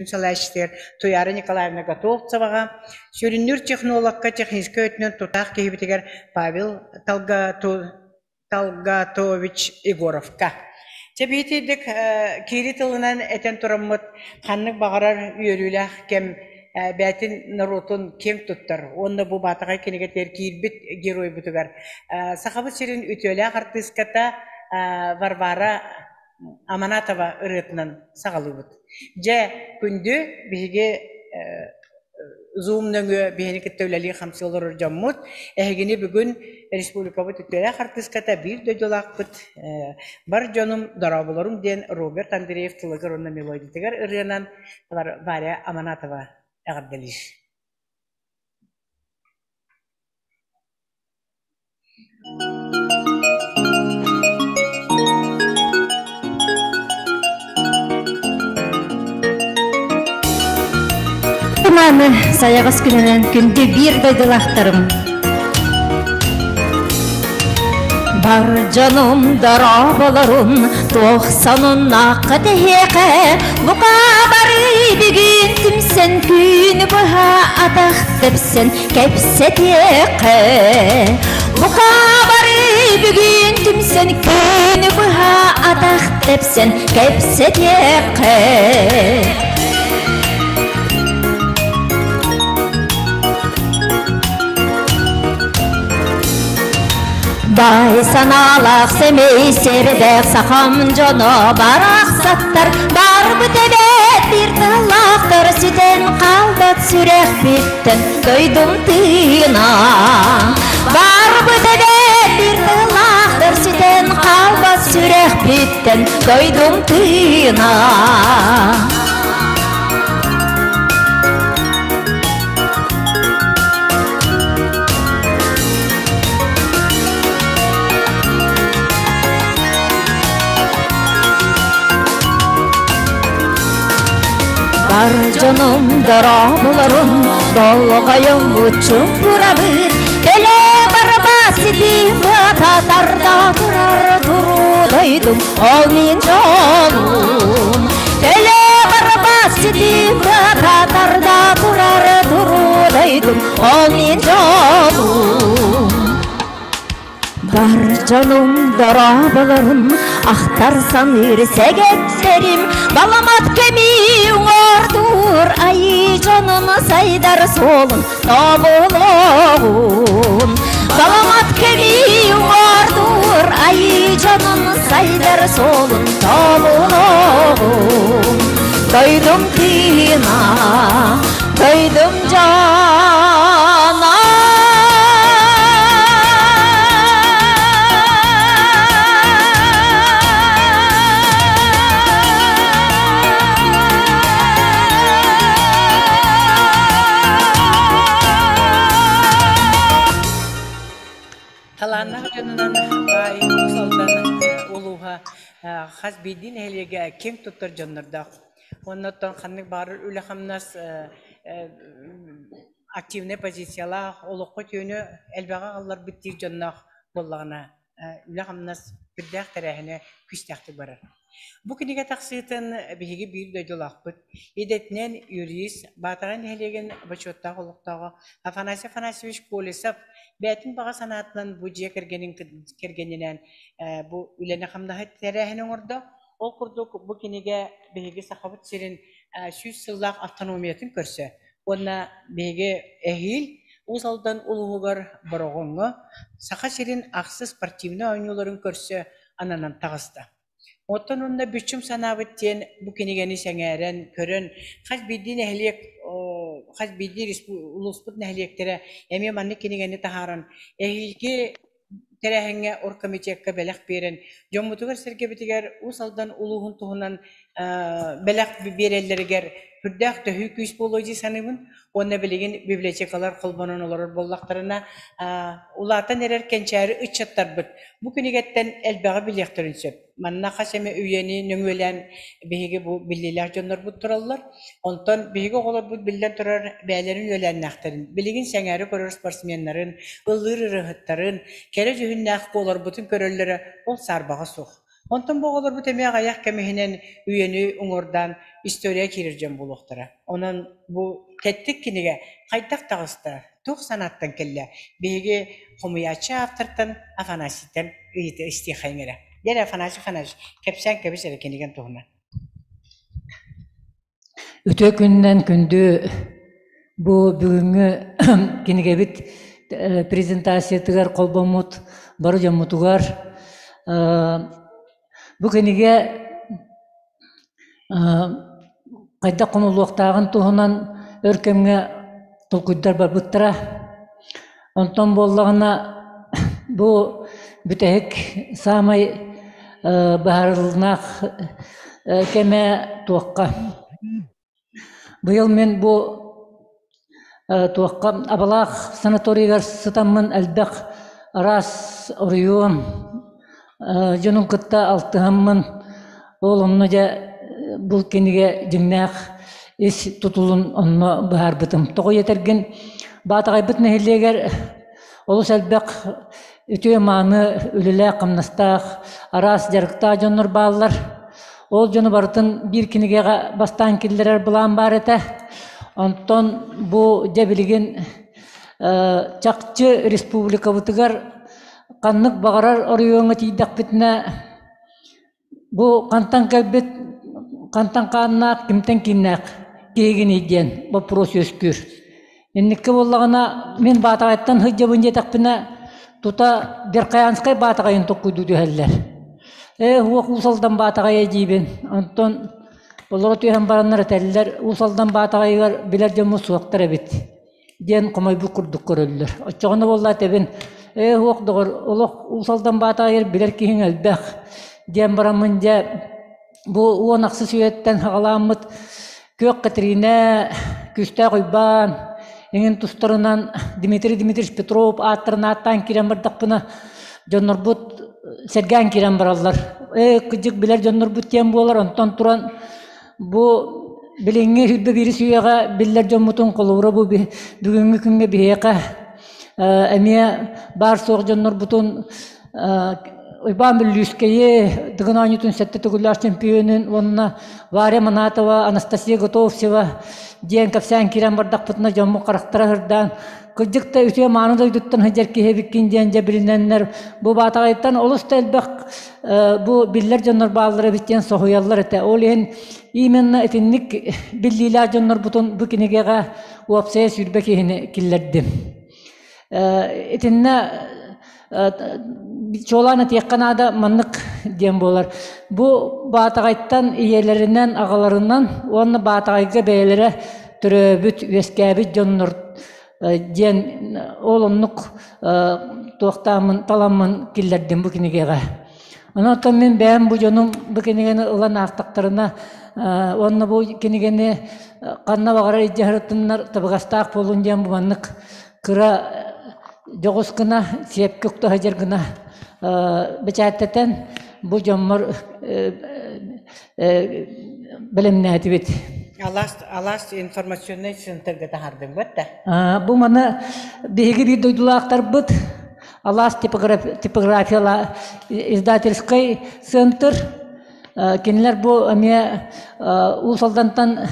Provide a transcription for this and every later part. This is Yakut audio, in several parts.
Салайааччытыгар Туйаара Николаевна Готовцеваҕа, сүрүннүүр технологка техническэй өттүнэн тутаах киһибитигэр Павел Талгатович Егоровка. Чэ биитийдик киири тылынан этэн тураммыт ханнык баҕарар үөрүүлээх кэм бээтин норуотун киэҥ туттар уонна бу Баатаҕай кинигэтигэр киирбит геройбутугар Сахабыт сирин үтүөлээх артыыската Варвара Аманатова ырыатынан саҕалыыбыт. Дьэ, күндү биһиги Zoom нөҥүө биһини кытта үлэлии-хамсыы олорор дьоммут, эһигини бүгүн республикабыт үтүөлээх артыыската биир дойдулаахпыт бар дьонум дорооболорум диэн Роберт Андреев тылыгар уонна мелодиятыгар ырыанан Варя Аманатова эҕэрдэлиир. Туманы сайаҕас күнүнэн күндү биир дойдулаахтарым. Бар дьонум дорооболорун туох сонуннаахха тэһиэхэ бука бары бүгүн түмсэн күнү быһа атах тэпсэн кэпсэтиэххэ Бука бары бүгүн түмсэн күнү быһа атах тэпсэн кэпсэтиэххэ Бай санаалаах сэмэй сэрдээх сахам дьоно барахсаттар барбыт эбээт биир тыллаахтар сүтэн хаалбат сүрэхпиттэн дойдум тыына барбыт эбээт биир тыллаахтар сүтэн хаалбат сүрэхпиттэн дойдум тыына. Бар дьонум дорооболорун долоҕойум уччумпурабыт кэлэ барба ситим тарда турар туруу дойдум ол мин дьолум кэлэ барба ситим тарда турар туруу дойдум ол мин дьолум. Бар дьонум дорооболорун ахтар саныыр сэгэттерим баламат кэми уҥуордуур айыы дьонун сайдар суолун тобулуоҕун баламат кэми уҥуордуур айыы дьонун сайдар суолун тобулуоҕун дойдум тыына дойдум дьоно. Талааннаах дьонунан баай Уус Алдан улууһа хас биирдии нэһилиэгэ киэҥ туттар дьоннордоох. Уонна оттон ханнык баҕарар үлэ-хамнас активнай позициялаах, олоххо үтүөнү элбэҕи аҕалларбыт диир дьонноох буоллаҕына, үлэ-хамнас сүрдээх тэрээһинэ күүстээхтик барар. Бу кинигэ тахсыытын биһиги биир дойдулаахпыт, идэтинэн юрист, Баатаҕай нэһилиэгин бочуоттаах олохтооҕо Афанасий Афанасьевич Колесов бэйэтин баҕа санаатынан бу дьиэ кэргэнин кэргэнинээн бу үлэни-хамнаһы тэрээһин оҥордо. Ол курдук бу кинигэ биһиги Сахабыт сирин 100 сыллаах автономиятын көрсө уонна биһиги эһиил Уус Алдан улууһугар Бороҕоҥҥо Саха сирин ахсыс спортивнай оонньууларын көрсө ананан таҕыста. Оттон онно бүччүм санаабыт диэн бу кинигэни сэҥээрэн, көрөн, хас биирдии нэһилиэк, хас биирдии улууспут нэһилиэктэрэ эмиэ маннык кинигэни таһааран, эһиилги тэрээһиҥҥэ оргкомитекка бэлэх биэрэн, дьоммутугар-сэргэбитигэр Уус Алдан улууһун туһунан бэлэх биэрэллэригэр сүрдээх төһүү күүс буолуо дии саныыбын. Уонна билигин библиотекалар холбонон олорор буоллахтарына, улаатан эрэр кэнчээри ыччаттарбыт бу кинигэттэн элбэҕи билиэхтэрин сөп. Манна хас эмэ үйэни нөҥүөлээн биһиги бу биллиилээх дьоннорбут тураллар. Онтон биһиги оҕолорбут биллэн турар бэйэлэрин үөлээннээхтэрин, билигин сэҥээрэ көрөр спортсменнарын, ыллыыр ырыаһыттарын, кэрэ дьүһүннээх куоларбытын көрөллөрө ол саарбаҕа суох. Онтон бу оҕолорбут эмиэ аҕыйах кэм иһинэн үйэни уҥуордаан история киирэр дьон буолуохтара. Онон бу тэттик кинигэ хайдах таҕыста, туох санааттан кэллэ? Биһиги хомуйааччы автортан Афанасийтан ыйыта истиэхэйиҥ эрэ. Дьэ Афанасий Афанасьевич, кэпсээн кэбис эрэ кинигэн туһунан. Үтүө күнүнэн күндү бу бүгүҥҥү кинигэбит презентациятыгар холбоммут бары дьоммутугар бу кинигэ хайдах хомуллуохтааҕын туһунан өр кэмҥэ толкуйдар барбыттара. Онтон буоллаҕына бу бүтэһик саамай быһаарыллынаах кэмэ туохха? Быйыл мин бу туохха Абалаах санаторийыгар сытаммын элбэх араас оройуон дьонун кытта алтыһаммын ол онно дьэ бу кинигэ дьиҥнээх ис тутулун онно быһаарбытым. Тоҕо диэтэргин Баатаҕайбыт нэһилиэгэр олус элбэх үтүө-мааны үлэлээх-хамнастаах араас дьарыктаах дьоннор бааллар. Ол дьону барытын биир кинигэҕэ бастаан киллэрэр былаан баар этэ. Онтон бу дьэ билигин чахчы республикабытыгар ханнык баҕарар оройуоҥҥа тиийдэхпитинэ бу хантан кэлбит, хантан хааннаах, кимтэн кииннээх киһигиний диэн боппуруос үөскүүр. Инникки буоллаҕына мин Баатаҕайтан сылдьабын диэтэхпинэ тута Верхоянскай Баатаҕайын толкуйдуу түһэллэр. Ээ уох Уус Алдан Баатаҕайа диибин. Онтон олоро түһэн бараннар этэллэр Уус Алдан Баатаҕайыгар билэр дьоммут суохтар эбит диэн хомойбут курдук көрөллөр. Оччоҕуна буолла этэбин, ээ уох доҕор, олох Уус Алдан Баатаҕайыгар билэр киһиҥ элбэх диэн бараммын дьэ бу 10 ахсыс үйэттэн саҕалааммыт Күөх Кэтириинэ, Күүстээх Уйбаан иҥин тустарынан Дмитрий Дмитриевич Петров ааттарын ааттаан киирэн бардахпына дьоннорбут сэргээн киирэн бараллар. Ээ кыдьык билэр дьоннорбут диэн буолар, онтон туран бу билиҥҥи 21-с үйэҕэ биллэр дьоммутун холобура бу бүгүҥҥү күҥҥэ биһиэхэ эмиэ баар-суох дьоннорбутун Уйбаан Бүллүүскэйи, Дыгын оонньуутун сэттэ төгүллээх чемпионун уонна Варя Манатова, Анастасия Готовцева диэн кэпсээн киирэн бардахпытына дьоммут харахтара сырдаан, кырдьык да үтүө мааны дойдуттан сылдьар киһи эбиккин диэн дьэ билинэннэр бу Баатаҕайтан олус да элбэх бу биллэр дьоннор бааллар эбит диэн соһуйаллар этэ. Ол иһин именно итинник биллиилээх дьоннорбутун бу кинигэҕэ уопсайа 20 киһини киллэрдим. Итиннэ чуолаан этиэххэ наада маннык диэн буолар. Бу Баатаҕайтан ийэлэринэн, аҕаларынан уонна Баатаҕайга бэйэлэрэ төрөөбүт, үөскээбит дьоннор диэн ол оннук туохтааммын, таламмын киллэрдим бу кинигэҕэ. Онон мин бэйэм бу дьонум бу кинигэни ылан аахтахтарына уонна бу кинигэни ханна баҕарар илдьэ сырыттыннар табыгастаах буоллун диэн бу маннык кыра дьоҕус гына сиэпкэ укта сылдьар гына бэчээттэтэн бу дьоммор бэлэмнээтибит. Алаас, Алаас информационнай центрга таһаардыҥ да? Бу маны биһиги биир дойдулаахтарбыт Алаас типография издательскай центр кинилэр бу эмиэ Уус Алдантан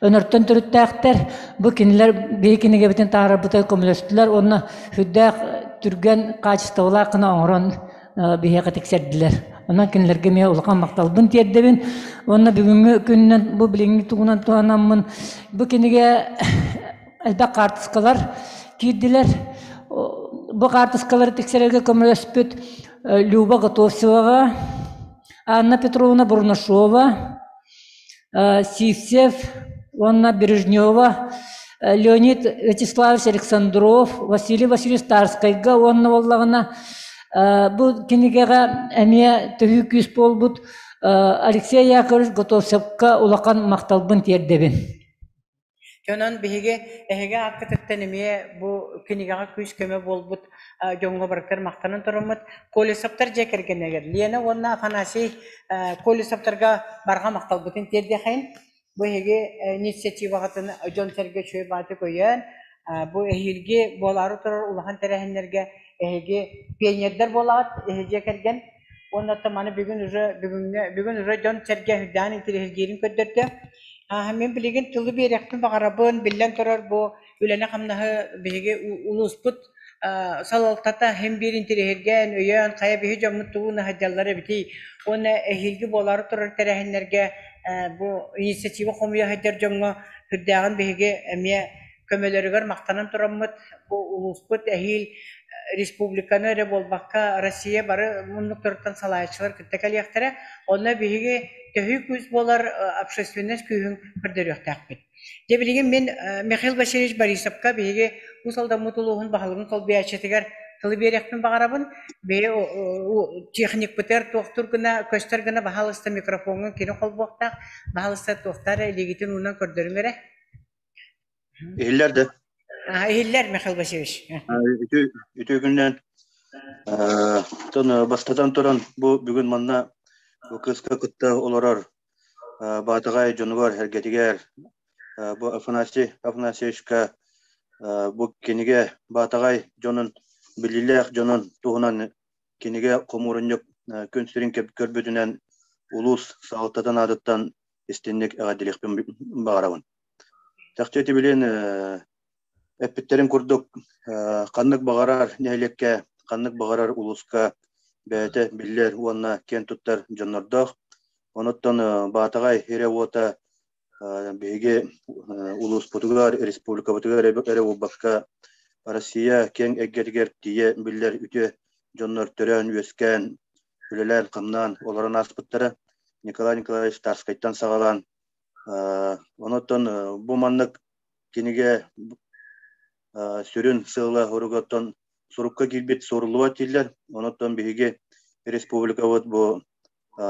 Өнөртөн төрүттээхтэр. Бу кинилэр биһи кинигэбитин таһаарарбытыгар көмөлөстүлэр уонна сүрдээх түргэн хаачыстыбалаах гына оҥорон биһиэхэ тиксэрдилэр. Онон кинилэргэ эмиэ улахан махталбын тиэрдэбин. Уонна бүгүҥҥү күнүнэн бу билиҥҥи тугунан туһанаммын бу кинигэ элбэх хаартыскалар киирдилэр. Бу хаартыскалары тиксэрэргэ көмөлөспүт Люба Готовцеваҕа, Анна Петровна Бурнашова, Сивцев уонна Бережнева, Леонид Вячеславович Александров, Василий Васильевич Тарскайга уонна буоллаҕына бу кинигэҕэ эмиэ төһүү күүс буолбут Алексей Яковлевич Готовцевка улахан махталбын тиэрдэбин. Онон биһиги эһиги ааккытыттан эмиэ бу кинигэҕэ күүс-көмө буолбут дьоҥҥо барытыгар махтанан тураммыт Колесовтар дьиэ кэргэнигэр Лена уонна Афанасий Колесовтарга барҕа махталбытын тиэрдиэхэйин. Бу эһиги инициативаҕытын дьон-сэргэ үчүгэй баҕайытык өйөөн, бу эһиилги буолаары турар улахан тэрээһиннэргэ эһиги пионердар буолаҕыт, эһиги дьиэ кэргэн. Уонна оттон маны бүгүн уже бүгүҥҥэ бүгүн уже дьон-сэргэ үрдээн интэриэһиргиирин көрдөрдө. Мин билигин тылы биэриэхпин баҕарабын. Биллэн турар, бу үлэни-хамнаһы биһиги улууспут салалтата син биир интэриэһиргээн, өйөөн, хайа биһи дьоммут тугу наһадьаллар эбитий уонна эһиилги буолаары турар тэрээһиннэргэ бу инициатива хомуйа сылдьар дьоҥҥо сүрдээҕин биһиги эмиэ көмөлөрүгэр махтанан тураммыт, бу улууспут эһиил республиканы эрэ буолбакка, Россия бары муннуктарыттан салайааччылар кытта кэлиэхтэрэ. Онно биһиги төһүү күүс буолар общественность күүһүн көрдөрүөхтээхпит. Дьэ билигин мин Михаил Васильевич Борисовка биһиги Уус Алдаммыт улууһун баһылыгын солбуйааччытыгар тылы биэриэхпин баҕарабын. Бэйэ техникпытыгар туохтуур гына, көстөр гына баһаалыста микрофоҥҥун кини холбуохтаах, баһаалыста туохтаар илиигитин уунан көрдөрүҥ эрэ. Иһиллэр да? Иһиллэр, Михаил Васильевич. Үтүө күннэн. Тон бастатан туран бу бүгүн манна бу кыыска кытта олорор Баатаҕай дьонугар эргэтигэр бу Афанасий Афанасьевичка бу кинигэ Баатаҕай дьонун биллиилээх дьонун туһунан кинигэ хомуурунньук күн сирин көрбүтүнэн улуус салалтатын аатыттан истинник эҕэрдэлиэхпин баҕарабын. Чахчы ити билин эппиттэрин курдук ханнык баҕарар нэһилиэккэ, ханнык баҕарар улууска бэйэтэ биллэр уонна киэн туттар дьоннордоох. Онуттан Баатаҕай сирэ-уота биһиги улууспутугар, республикабытыгар эрэ буолбакка, Россия киэҥ эйгэтигэр тиийэ биллэр үтүө дьоннор төрөөн-үөскээн, үлэлээн-хамнаан олорон ааспыттара. Николай Николаевич Тарскайтан саҕалаан Онон бу маннык кинигэ сүрүн сыала уругуттан сурукка киирбит суоруллубат дииллэр. Онон биһиги республикабыт бу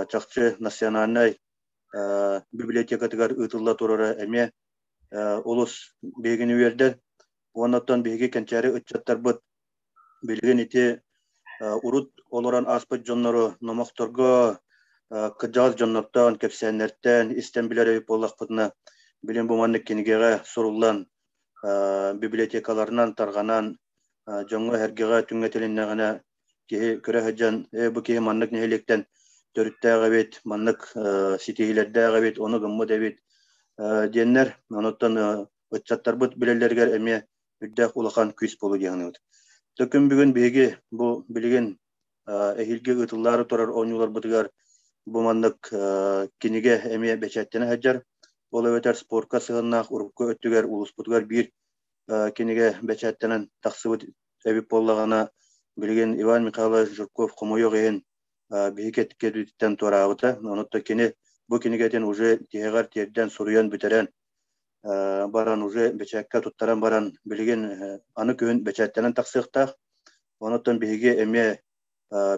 чахчы национальнай библиотекатыгар ыытылла турара эмиэ олус биһигини үөрдэр. Онон биһиги кэнчээри ыччаттарбыт билигин ити урут олорон ааспыт дьоннору номохторго кырдьаҕас дьоннортон, кэпсээннэртэн истэн билэр эбит буоллахпытына, билин бу маннык кинигэҕэ суруллан, библиотекаларынан тарҕанан, дьоҥҥо-сэргэҕэ түҥэтилиннэҕинэ киһи көрө сылдьан, ээ бу киһи маннык нэһилиэктэн төрүттээх эбит, маннык ситиһиилэрдээх эбит, ону гыммыт эбит диэннэр, онуттан ыччаттарбыт билэллэригэр эмиэ үрдээх улахан күүс буолуо дии саныыбыт. Күн бүгүн биһиги бу билигин эһиилги ыытыллаары турар оонньууларбытыгар бу маннык кинигэ эмиэ бэчээттэнэ сылдьар. Ол эбэтэр спорка сыһыаннаах урукку өттүгэр улууспутугар биир кинигэ бэчээттэнэн тахсыбыт эбит буоллаҕына, билигин Иван Михайлович Жирков хомойуох иһин биһиги кэлбититтэн туораабыта. Онуттан кини бу кинигэтин уже тиһэҕэр тиэрдэн суруйан бүтэрэн баран уже бэчээккэ туттаран баран билигин аны күһүн бэчээттэнэн тахсыахтаах. Онуттан биһиги эмиэ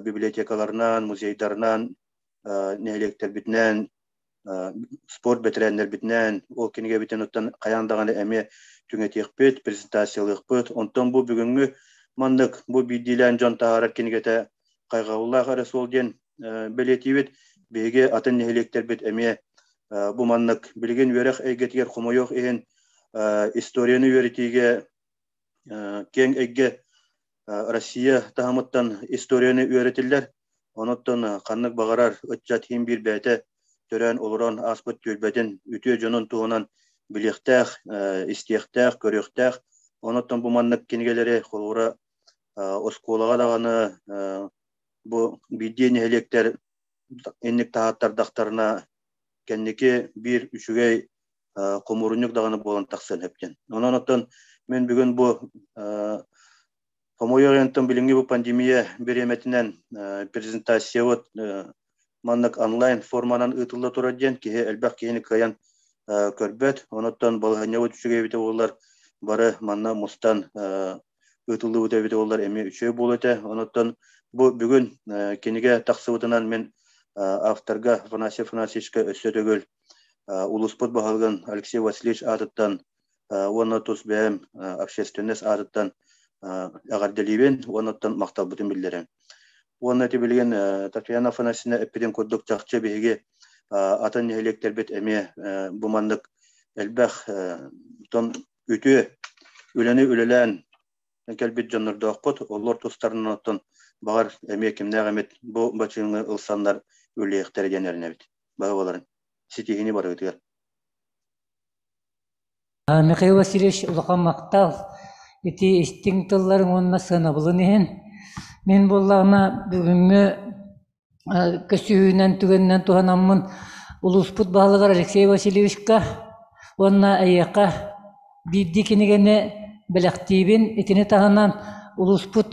библиотекаларынан, музейдарынан, нэһилиэктэрбитинэн, спорт бэтэрээннэрбитинэн ол кинигэбитин оттон хайаан даҕаны эмиэ түҥэтиэхпит, презентациялыахпыт. Онтон бу бүгүҥҥү маннык бу биирдиилээн дьон таһаарар кинигэтэ хайҕабыллаах эрэ суол диэн бэлиэтиибит. Биһиги атын нэһилиэктэрбит эмиэ бу маннык билигин үөрэх эйгэтигэр хомойуох иһин историяны үөрэтиигэ киэҥ эйгэ Россия таһымыттан историяны үөрэтиллэр. Онуттан ханнык баҕарар ыччат иһин биир бэйэтэ төрөөн олорон ааспыт түөлбэтин үтүө дьонун туһунан билиэхтээх, истиэхтээх, көрүөхтээх. Онуттан бу маннык кинигэлэри холобура оскуолаҕа даҕаны бу биирдии нэһилиэктэр инник таһааттардахтарына кэнники биир үчүгэй хомуурунньук даҕаны буолан тахсыан сөп диэн. Онон оттон мин бүгүн бу хомойуох иһин билиҥҥи бу пандемия бириэмэтинэн презентациябыт маннык онлайн форманан ыытылла турар диэн киһи элбэх киһини кыайан көрбөт. Онуттан балаһыанньабыт үчүгэй эбитэ буоллар бары манна мустан ыытыллыбыта эбитэ буоллар эмиэ үчүгэй буолуо этэ. Онуттан бу бүгүн кинигэ тахсыбытынан мин авторга Афанасий Афанасьевичка өссө төгүл улууспут баһылыгын Алексей Васильевич аатыттан уонна тус бэйэм общественность аатыттан эҕэрдэлиибин уонна махталбытын биллэрэн. Уонна ити билигин Татьяна Афанасьевна эппитин курдук чахчы биһиги атын нэһилиэктэрбит эмиэ бу маннык элбэх тон үтүө үлэни үлэлээн кэлбит дьоннордоохпут. Олор тустарынан оттон Баҕар эмиэ кимнээх эмит бу бачыымҥа ылсаннар үлэлиэхтэрэ диэн эрэнэбит. Баһы ситиһиини барыгытыгар. Михаил Васильевич, улахан махтал ити истиҥ тылларыҥ уонна сыанабылын иһин. Мин буоллаҕына бүгүҥҥү көсүһүүнэн түгэнинэн туһанаммын улууспут баһылыгар Алексей Васильевичка уонна эйиэхэ биирдии кинигэни бэлэхтиибин. Итини таһынан улууспут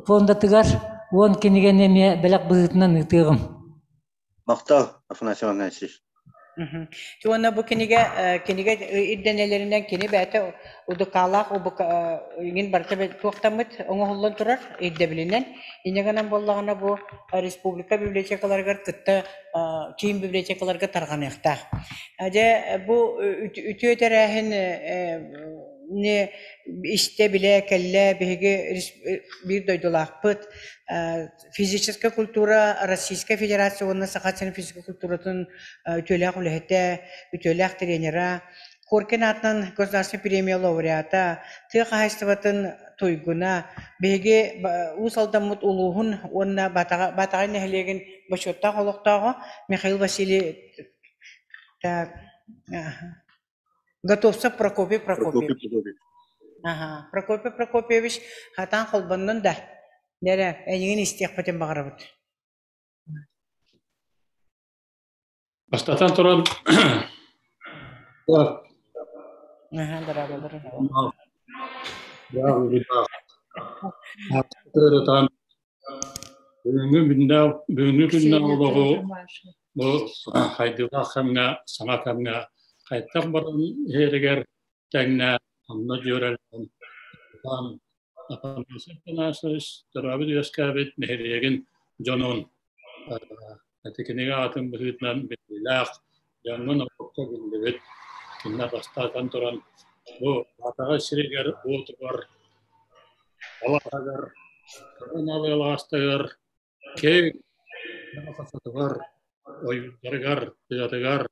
фондатыгар 10 кинигэни эмиэ бэлэх быһыытынан ыытыаҕым. Махтал, Афанасий Афанасьевич. Уонна бу кинигэ кинигэ ирдэнэлэринэн кини бэйэтэ УДК-лаах иҥин барыта туохтаммыт оҥоһуллан турар ирдэбилинэн. Инньэ гынан буоллаҕына бу республика библиотекаларыгар кытта киин библиотекаларга тарҕаныахтаах. Дьэ бу үтүө тэрээһин истэ-билэ кэллэ биһиги биир дойдулаахпыт Физическэй культура Российскай Федерация уонна Саха сирин физическэй культуратын үтүөлээх үлэһитэ, үтүөлээх тренера, Коркин аатынан государственнай премия лауреата, тыа хаһаайыстыбатын туйгуна, биһиги Уус Алдаммыт улууһун уонна Баатаҕай нэһилиэгин бочуоттаах олохтооҕо Михаил Васильевич Готовцев Прокопий Прокопьевич. Аха, Прокопий Прокопьевич хатаан холбоннун да, Нэрэ, эйигин истиэхпитин баҕарабыт. Бастатан туран, Аха, дорооболорун. Бүгүҥҥү бүгүҥҥү күннээх олоҕу бу хайдыылаах кэмҥэ, саҥа кэмҥэ хайдах баран иһэригэр тэҥнээн, онно дьүөрэлээн Афанасий Афанасьевич төрөөбүт-үөскээбит нэһилиэгин дьонун ити кинигэ аатын быһыытынан биллиилээх, дьоҥҥо-норуокка биллибит, кинилэр бастаатан туран бу Баатаҕай сиригэр уотугар Алаһагар, алаастагар, киэҥ сатыгар, ойуурдарыгар, тыатыгар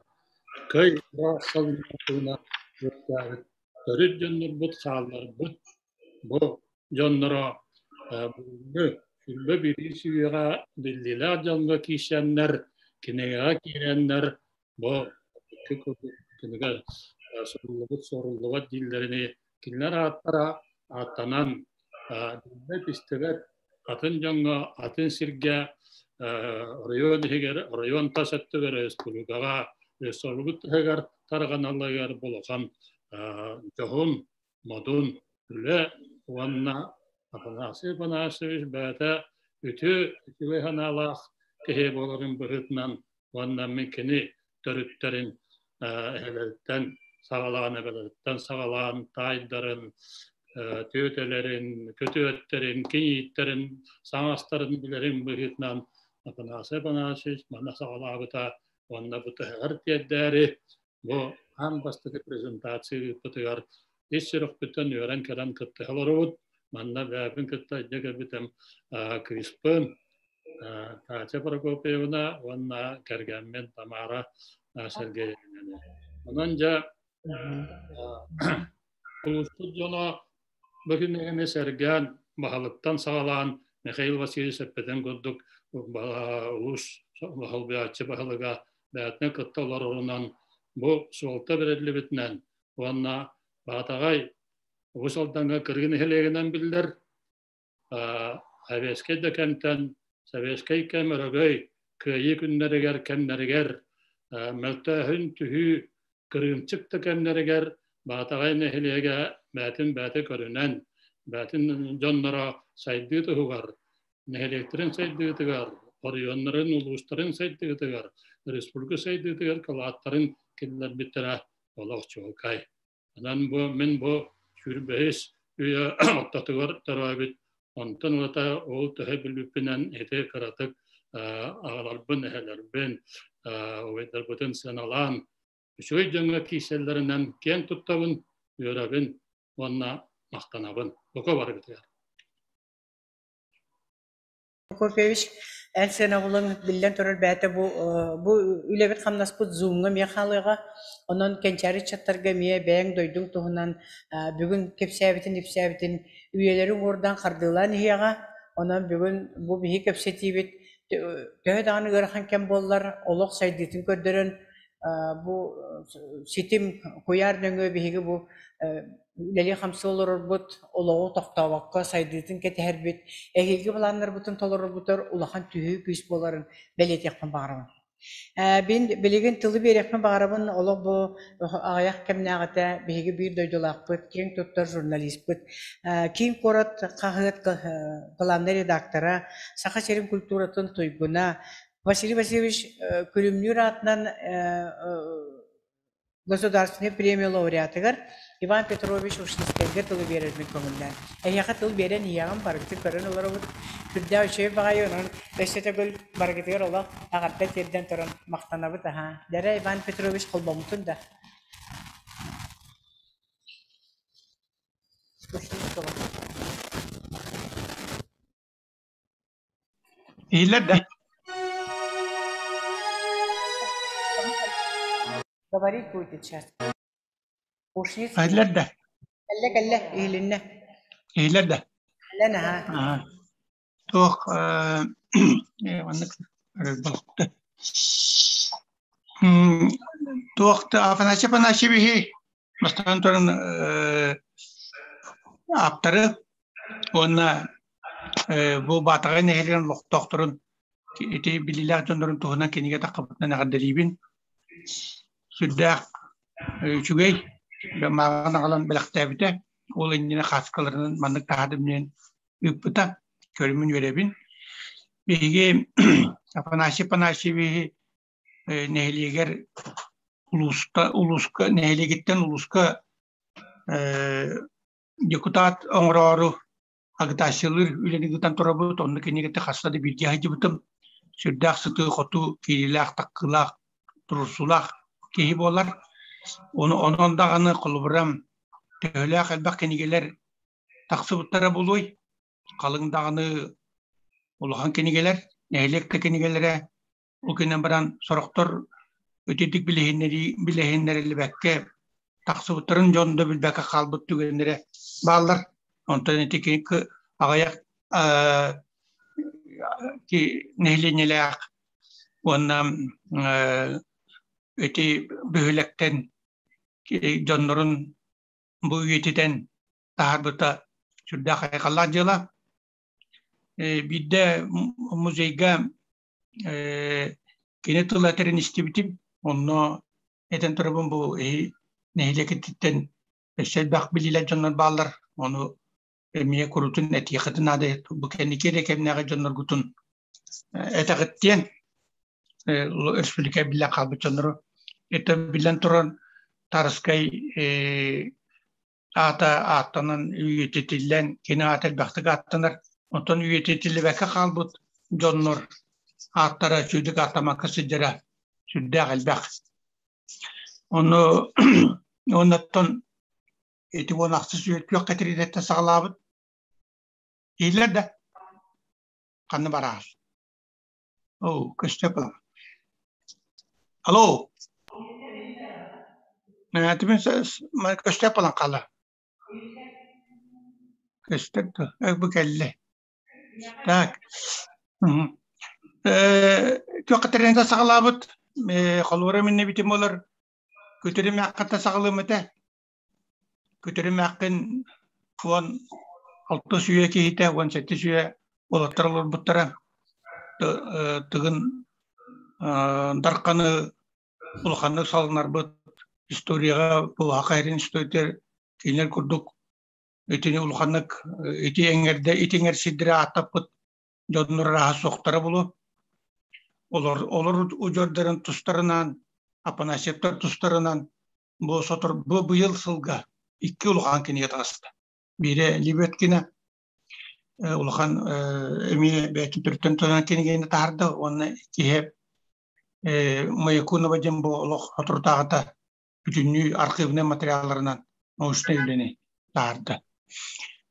кый ыраах салгыннарына үөскээбит төрүт дьоннорбут хаалларбыт бу дьонноро бүгүҥҥү сүлбэ бириис үйэҕэ биллиилээх дьоҥҥо киирсэннэр, кинигэҕэ киирэннэр бу кинигэ суруллубут суоруллубат дииллэринии кинилэр ааттара ааттанан билбэт-истибэт атын дьоҥҥо, атын сиргэ оройуон иһигэр, оройуон тас өттүгэр, республикаҕа, республика таһыгар тарҕаналларыгар улахан дьоһун, модун үлэ уонна Афанасий Афанасьевич бэйэтэ үтүө үчүгэй санаалаах киһи буоларын быһыытынан уонна мин кини төрүттэрин эһэлэриттэн саҕалаан эбэлэриттэн саҕалаан таайдарын түөтэлэрин, көтүөттэрин, кинииттэрин, саҥастарын билэрин быһыытынан Афанасий Афанасьевич манна саҕалаабыта уонна бу тыһыгар тиэрдээри бу аан бастакы презентация ыыппытыгар ис сүрэхпиттэн үөрэн кэлэн кыттыһа олоробут. Манна бэйэбин кытта илдьэ кэлбитим кыыспын Катя Прокопьевна уонна кэргэммин Тамара Сергеевнаны. Онон дьэ улууспут дьоно бу күннэри сэргээн баһылыктан саҕалаан Михаил Васильевич эппитин курдук улуус баһылбыйааччы баһылыга бэйэтинэн кытта олорорунан бу суолта бэриллибитинэн уонна Баатаҕай Уус Алдаҥҥа Кыргын нэһилиэгинэн биллэр Советскай да кэмтэн советскай кэм өрөгөй кыайыы күннэригэр кэмнэригэр мөлтөөһүн түһүү кырыымчык да кэмнэригэр Баатаҕай нэһилиэгэ бээтин бээтэ көрүнэн бээтин дьонноро сайдыы туһугар нэһилиэктэрин сайдыытыгар оройуоннарын улуустарын сайдыытыгар республика сайдыытыгар кылааттарын киллэрбиттэрэ олох чуолкай. Онон бу мин бу сүүрбэһис үйэ ортотугар төрөөбүт, онтон ылата ол төһө билбиппинэн ити кыратык аҕаларбын, эһэлэрбин, убайдарбытын сыаналаан, үчүгэй дьоҥҥо киирсэллэринэн киэн туттабын, үөрэбин уонна махтанабын. Бука барыгытыгар. Прокопьевич, эн сыанабылыҥ биллэн турар бэйэтэ бу бу үлэбит-хамнаспыт Zoom-ҥа эмиэ хаалыаҕа. Онон кэнчээри ыччаттарга эмиэ бэйэҥ дойдуҥ туһунан бүгүн кэпсээбитин-ипсээбитин үйэлэри уҥуордаан хардыылаан иһиэҕэ. Онон бүгүн бу биһи кэпсэтиибит төһө даҕаны ыарахан кэм буоллар, олох сайдыытын көрдөрөн, бу ситим куйаар нөҥүө биһиги бу үлэлии-хамсыы олорорбут, олоҕу тохтообокко сайдыытын кэтэһэрбит, эһиилги былааннарбытын толорорбутугар улахан түһүү күүс буоларын бэлиэтиэхпин баҕарабын. Мин билигин тылы биэриэхпин баҕарабын, олох бу аҕыйах кэмнээҕитэ биһиги биир дойдулаахпыт, киэҥ туттар журналиспыт, Киин куорат хаһыат главнай редактора, Саха сирин культуратын туйгуна Василий Васильевич Күлүмнүүр аатынан Государственнай премия лауреатыгар Иван Петрович Ушницкайга тылы биэрэрбин көҥүллээн. Эһиэхэ тыл биэрэн иһиэҕим, барыгытын көрөн олоробут. Сүрдээх үчүгэй баҕайы, онон өссө төгүл барыгытыгар олох эҕэрдэ тиэрдэн туран махтанабыт аһаа. Дэрэ Иван Петрович холбоммутун да. Иһиллэр да? Говорить будет сейчас. Ушниц. Иһиллэр да? Кэллэ кэллэ, иһилиннэ. Иһиллэр да? Кэллэ наһаа. Туох маннык туох Афанасий Афанасьевиһи бастатан туран ааптары уонна бу Баатаҕай нэһилиэгин олохтоохторун ити билиилээх дьоннорун туһунан кинигэ таххыбытынан эҕэрдэлиибин. Сүрдээх үчүгэй мааҕын аҕалан бэлэхтээбитэ. Ол иннинэ хааскаларынан маннык таһаадым диэн ыыппыта. Көрүмүн үөрэбин. Биһиги Афанасий Афанасьевиһы нэһилиэгэр улууска улууска нэһилиэгиттэн улууска депутат оҥороору агитациялыыр үлэни ыытан турабыт. Онно кинигэтэ хаста да бииргэ сылдьыбытым. Сүрдээх сытыы-хотуу, киириилээх-таккыылаах, туруорсуулаах киһи буолар. Ону онон даҕаны холобура төһөлөөх элбэх кинигэлэр тахсыбыттара буолуой? Халыҥ даҕаны улахан кинигэлэр, нэһилиэк да кинигэлэрэ Ол гынан баран сорохтор итинник билиһиннэрии билиһиннэриллибэккэ тахсыбыттарын дьон да билбэккэ хаалбыт түгэннэрэ бааллар. Онтон ити аҕыйах нэһилиэнньэлээх уонна ити бөһүөлэктэн дьоннорун бу үйэтитэн таһаарбыта сүрдээх айхаллаах дьыала. Биирдэ музейга Кини тыл этэрин истибитим, онно этэн турабын бу нэһилиэкититтэн өссө элбэх билиилэр дьоннор бааллар, ону эмиэ курутун этиэххитин наада, бу кэнники эрэ кэмнээҕи дьонноргутун этэҕит диэн республика биллэн хаалбыт дьоннору. Это биллэн туран Тарскай аата ааттанан үйэтитиллэн, кини аата элбэхтик ааттанар. Онтон үйэтитиллибэккэ хаалбыт дьоннор ааттара сүүрдүк ааттамакка сылдьара сүрдээх элбэх. Ону оннуттан ити уон ахсыс үйэ күөх кэтириидэттэн саҕалаабыт. Иһиллэр да ханна бараар? Оо, көстө Алло. Түмэн көстө балан хаала. Көстөр да, бу кэллэ. Так. Күөх кэтэринэ саҕалаабыт. Холуора минне битим болар. Көтөрүм акката саҕалыым этэ. Көтөрүм аккын 16 үйэ киһитэ, 17 үйэ уолаттар олорбуттара. Тыгын Дарханы улаханнык салынарбыт историяҕа бу Саха сирин историятыгар кинилэр курдук итини улаханнык ити эҥэрдэ ити эҥэр сирдэри ааттаппыт дьоннор арааһа суохтара буолуо. Олор олор удьуордарын тустарынан Афанасьевтар тустарынан бу сотор бу быйыл сылга икки улахан кинигэ таҕыста. Биирэ Лебедкина улахан эмиэ бэйэтин төрүттэн туран кинигэни таһаарда уонна киһи Маякунова диэн бу олох соторутааҕыта бүтүннүү архивнай материалларынан научнай үлэни таһаарда.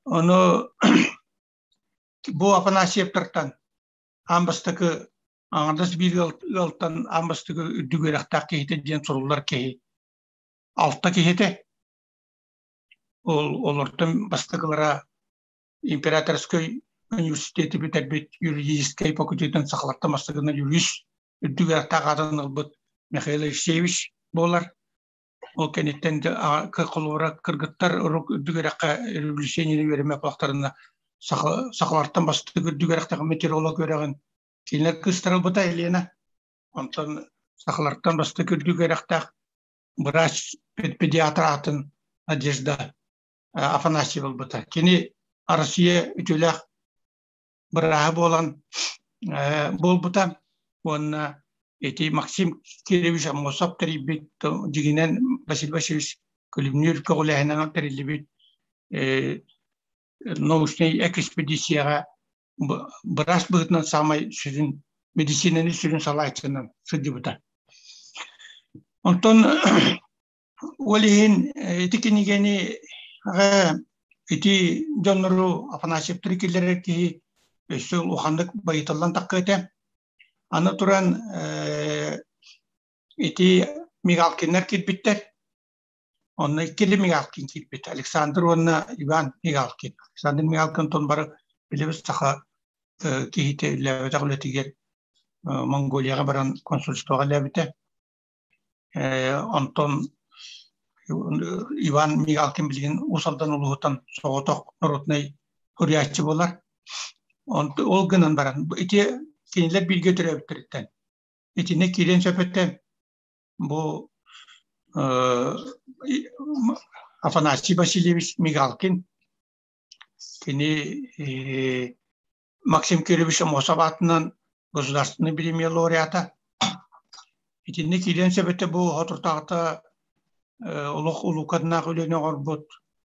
Ону бу Афанасьевтартан аан бастакы аҥардас биир ыалтан аан бастакы үрдүк үөрэхтээх киһитэ диэн суруллар киһи алта киһитэ. Ол олортон бастакылара императорскай университеты бүтэрбит юридическай факультетын сахалартан бастакынан юрист үрдүк үөрэхтээх аатын ылбыт Михаил Алексеевич буолар. Ол кэнниттэн холобура кыргыттар үрдүк үөрэххэ революционнай үөрэммэт буоллахтарына сахалартан бастакы үрдүк үөрэхтээх метеоролог үөрэҕин кинилэр кыыстара ылбыта Елена. Онтон сахалартан бастакы үрдүк үөрэхтээх врач педиатр аатын Надежда Афанасьева ылбыта. Кини Россия үтүөлээх бырааһа буолан буолбута уонна ити Максим Кирович Аммосов тэрийбит дьигинэн Василий Васильевич Күлүмнүүр көҕүлээһинэн тэриллибит научнай экспедицияҕа быраас быһыытынан саамай сүрүн медицинаны сүрүн салааччынан сылдьыбыта. Онтон ол иһин ити кинигэни ити дьоннору Афанасьевтары киллэрэр киһи өссө улаханнык байытыллан тахха этэ. Аны туран ити Мигалкиннар киирбиттэр. Онно иккили Мигалкин киирбит. Александр уонна Иван Мигалкин. Александр Мигалкин тон бары билэбит саха киһитэ үлэлээбэтэх үлэтигэр Монголияҕа баран консульствоҕа үлэлээбитэ. Онтон Иван Мигалкин билигин Уус Алдан улууһуттан соҕотох народнай суруйааччы буолар. Ол гынан баран ити кинилэр бииргэ төрөөбүттэриттэн итиннэ киириэн сөп этэ. Бу Афанасий Васильевич Мигалкин кини Максим Кирович Аммосов аатынан государственный премия лауреата. Итинник киириэн сөп этэ бу хотуртааҕыта олох улууканнаах үлэни оҥорбут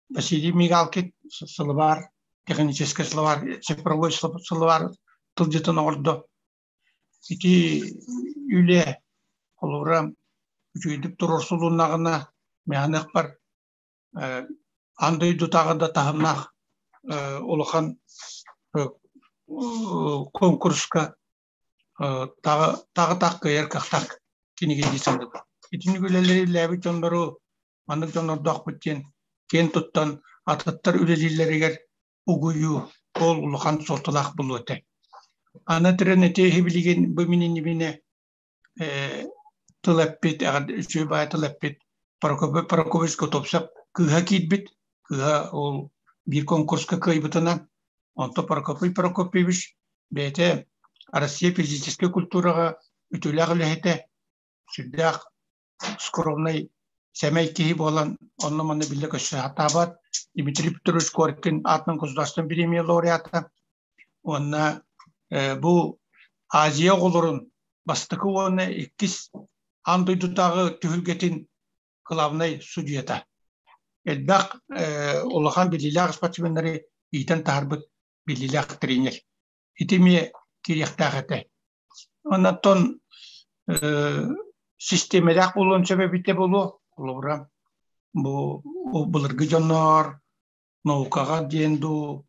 Василий Мигалкин сылыбаар, техническэй сылыбаар, цифровой сылыбаар тылдьытын оҥордо. Ити үлэ холобура үчүгэйдик туруорсулуннаҕына мэханыахпар аан дойдутааҕы да таһымнаах улахан конкурска тағы таах кыайар кыахтаах кинигэ дии саныыбын. Итинник үлэлэри үлэлээбит дьоннору маннык дьоннордоохпут диэн киэн туттан атыттар үлэлииллэригэр угуйуу ол улахан суолталаах буолуо этэ. Аны туран ити билигин бу мин иннибинэ тыл эппит, үчүгэй баҕайы тыл эппит Прокопий Прокопьевич Готовцев кыыһа киирбит. Кыыһа ол биир конкурска кыайбытынан. Онтон Прокопий Прокопьевич бэйэтэ Россия физическэй культураҕа үтүөлээх үлэһитэ, сүрдээх скромнай, сэмэй киһи буолан онно-манна биллэ-көстө сатаабат. Дмитрий Петрович Коркин аатынан государственнай премия лауреата. Уонна бу Азия оҕолорун бастакы уонна иккис аан дойдутааҕы түһүлгэтин главнай судьуйата. Элбэх улахан биллиилээх спортсменнары иитэн таһарбыт биллиилээх тренер. Ити эмиэ киириэхтээх этэ. Оннуттан систиэмэлээх буолуон сөп эбитэ буолуо. Холобура, бу былыргы дьоннор наукаҕа диэн дуу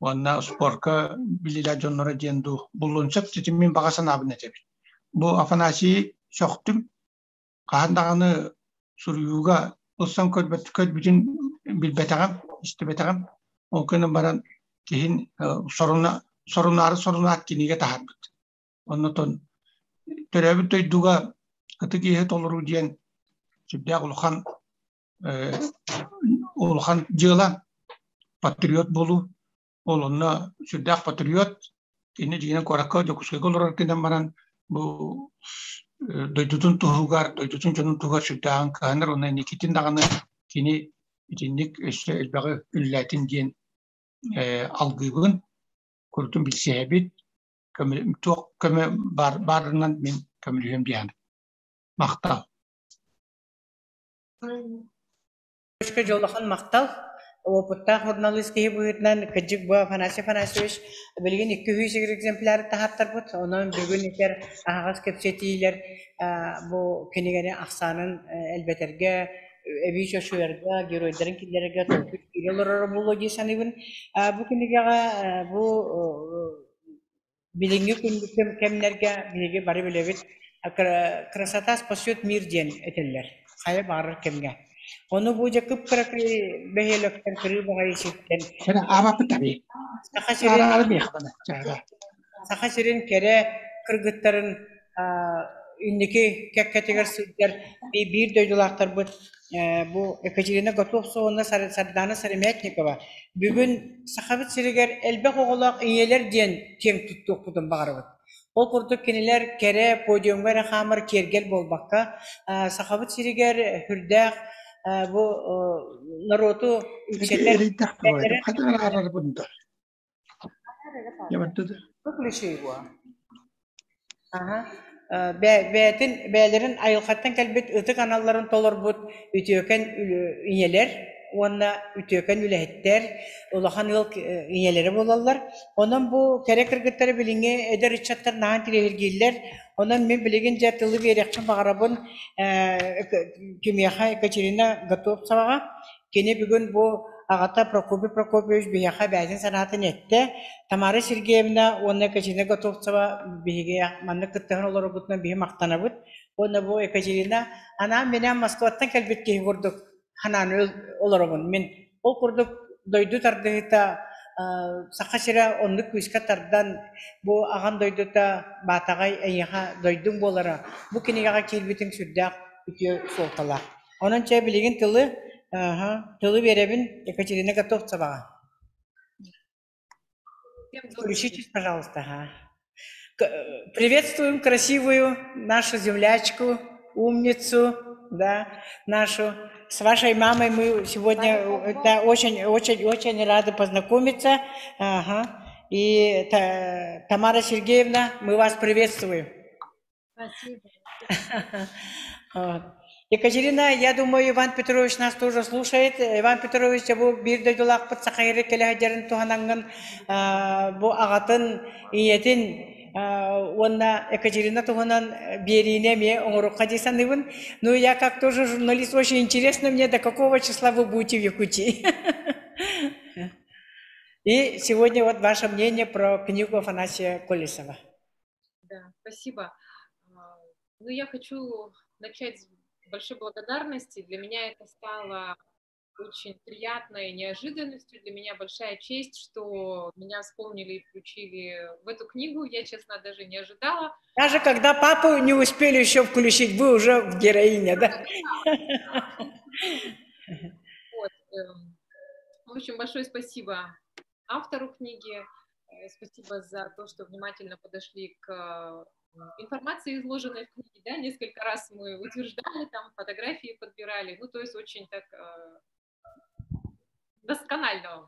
уонна спорка билилэр дьонноро диэн дуу буллун сөп мин баҕа санаабын этэбин. Бу Афанасий сөхтүм хаһан даҕаны суруйууга ылсан көрбөт көрбүтүн билбэтэҕим, истибэтэҕим. Ол гынан баран киһин соруна сорунаары сорунаат кинигэ таһаарбыт. Оннотон төрөөбүт дойдуга ытык иэһи толоруу диэн сүрдээх улахан улахан дьыала патриот буолуу ол онно сүрдээх патриот кини дьиҥинэн куоракка Дьокуускайга олорор гынан баран бу дойдутун туһугар дойдутун дьонун туһугар сүрдээҕин кыһанар уонна инникитин даҕаны кини итинник өссө элбэҕи үлэлээтин диэн алгыыбын курутун билсиһэбит туох көмө баарынан мин көмөлөһүөм диэн махтал. Дьолохон махтал. Уопуттаах журналист киһи быһыытынан кырдьык бу Афанасий Афанасьевич билигин 200 экземпляр таһааттарбыт. Онон бүгүн этэр аһаҕас кэпсэтиилэр бу кинигэни ахсаанын элбэтэргэ, эбии чочуйарга, геройдарын киллэрэргэ толкуй киирэ олороро буолуо дии саныыбын. Бу кинигэҕэ бу билиҥҥи кэмнэргэ биһиги бары билэбит красота спасет мир диэн этэллэр хайа баҕарар кэмҥэ. Ону бу дьэ кып-кыракый бөһүөлэктэн кырыы баҕайы сиртэн Саха сирин Саха сирин кэрэ кыргыттарын инники кэккэтигэр сылдьар биир дойдулаахтарбыт бу Екатерина Готовцева уонна Сардаана Сыромятникова бүгүн Сахабыт сиригэр элбэх оҕолоох ийэлэр диэн киэҥ туттуохпутун баҕарабыт. Ол курдук кинилэр кэрэ подиумҥа эрэ хаамар киэргэл буолбакка, Сахабыт сиригэр сүрдээх бу норуоту үксэтэр Выключи его. Ага. Бэйэтин бэйэлэрин айылҕаттан кэлбит ытык аналларын толорбут үтүөкэн ийэлэр уонна үтүөкэн үлэһиттэр, улахан ыал ийэлэрэ буолаллар. Онон бу кэрэ кыргыттары билиҥҥи эдэр ыччаттар наһаа интириэһиргииллэр. Онон мин билигин дьэ тылы биэриэхпин баҕарабын кимиэхэ Екатерина Готовцеваҕа. Кини бүгүн бу аҕата Прокопий Прокопьевич биһиэхэ бэйэтин санаатын эттэ. Тамара Сергеевна уонна Екатерина Готовцева биһиги маннык кыттыһан олорорбутунан биһи махтанабыт. Уонна бу Екатерина анаан-минээн Москваттан кэлбит киһи курдук санаан олоробун. Мин ол курдук дойду тардыһыыта Саха сирэ оннук күүскэ тардан бу аҕан дойдута Баатаҕай эйиэхэ дойдуҥ буолара бу кинигэҕэ киирбитиҥ сүрдээх үтүө суолталаах. Онон чэ билигин тылы тылы биэрэбин Екатерина Готовцеваҕа. Включитесь, пожалуйста. Ага. Приветствуем красивую нашу землячку, умницу, да, нашу. С вашей мамой мы сегодня да, очень, очень, очень рады познакомиться. Ага. И Тамара Сергеевна, мы вас приветствуем. Спасибо. Екатерина, я думаю, Иван Петрович нас тоже слушает. Иван Петрович, бу биир дойдулаахпыт саха сирэ кэлэ сылдьарын туһанаҥҥын бу аҕатын, ийэтин уонна Екатерина туһунан биэриини эмиэ оҥоруохха дии саныыбын. Ну, я как тоже журналист, очень интересно мне, до какого числа вы будете в Якутии. И сегодня вот ваше мнение про книгу Афанасия Колесова. Да, спасибо. Ну, я хочу начать с большой благодарности. Для меня это стало очень приятной неожиданностью. Для меня большая честь, что меня вспомнили и включили в эту книгу. Я, честно, даже не ожидала. Даже когда папу не успели еще включить, вы уже в героине, да? Вот. Эм, в общем, большое спасибо автору книги, э, спасибо за то, что внимательно подошли к информации, изложенной в книге, да, несколько раз мы утверждали, там фотографии подбирали, ну, то есть очень так э, досконально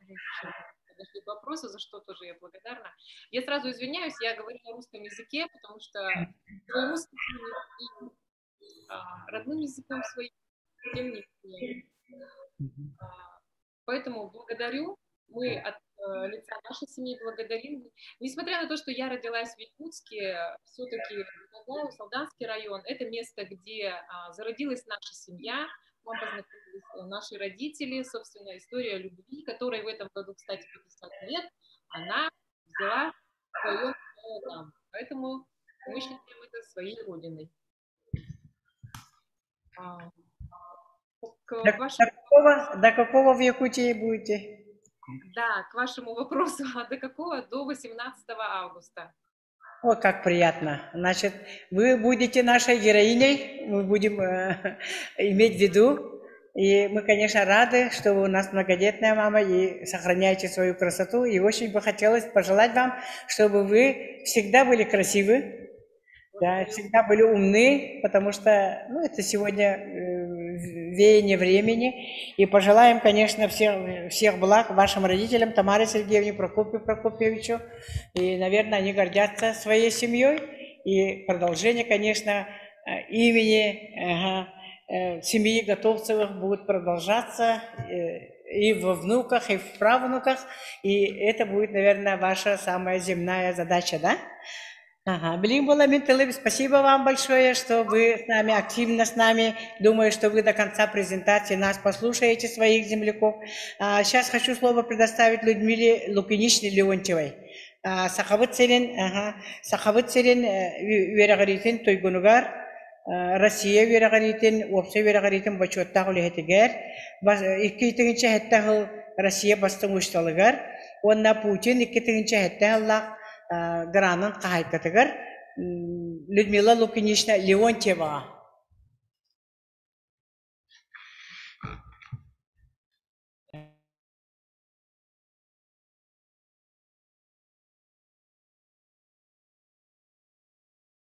подошли к вопросу, за что тоже я благодарна. Я сразу извиняюсь, я говорю на русском языке, потому что русский а, родным языком своим, тем не менее. А, поэтому благодарю. Мы от э, лица нашей семьи благодарим. Несмотря на то, что я родилась в Якутске, все-таки Алданский район – это место, где а, зародилась наша семья, там познакомились э, наши родители, собственно, история любви, которой в этом году, кстати, 50 лет, она взяла свое там. Поэтому мы считаем это своей родиной. А, к до, вашему... до, какого, до какого в Якутии будете? Да, к вашему вопросу, а до какого? До 18 августа. О, как приятно. Значит, вы будете нашей героиней, мы будем э, иметь в виду. И мы, конечно, рады, что вы у нас многодетная мама и сохраняете свою красоту. И очень бы хотелось пожелать вам, чтобы вы всегда были красивы, да, всегда были умны, потому что ну, это сегодня э, веяние времени. И пожелаем, конечно, всех, всех благ вашим родителям, Тамаре Сергеевне, Прокопию Прокопьевичу. И, наверное, они гордятся своей семьей. И продолжение, конечно, э, имени ага, э, семьи Готовцевых будет продолжаться и во внуках, и в правнуках. И это будет, наверное, ваша самая земная задача, да? Ага. Билигин буолла мин тылы, спасибо вам большое, что вы с нами, активно с нами. Думаю, что вы до конца презентации нас послушаете, своих земляков. А, сейчас хочу слово предоставить Людмиле Лукиничне Леонтьевой. А, Сахабыт сирин, ага, Сахабыт сирин үөрэҕириитин туйгунугар. Россия үөрэҕириитин, уопсай үөрэҕириитин бочуоттаах үлэһитигэр, 2007 сыл Россия бастыҥ учууталыгар уонна Путин 2007 сыллаах гранын хаһаайкатыгар Людмила Лукинична Леонтьеваҕа.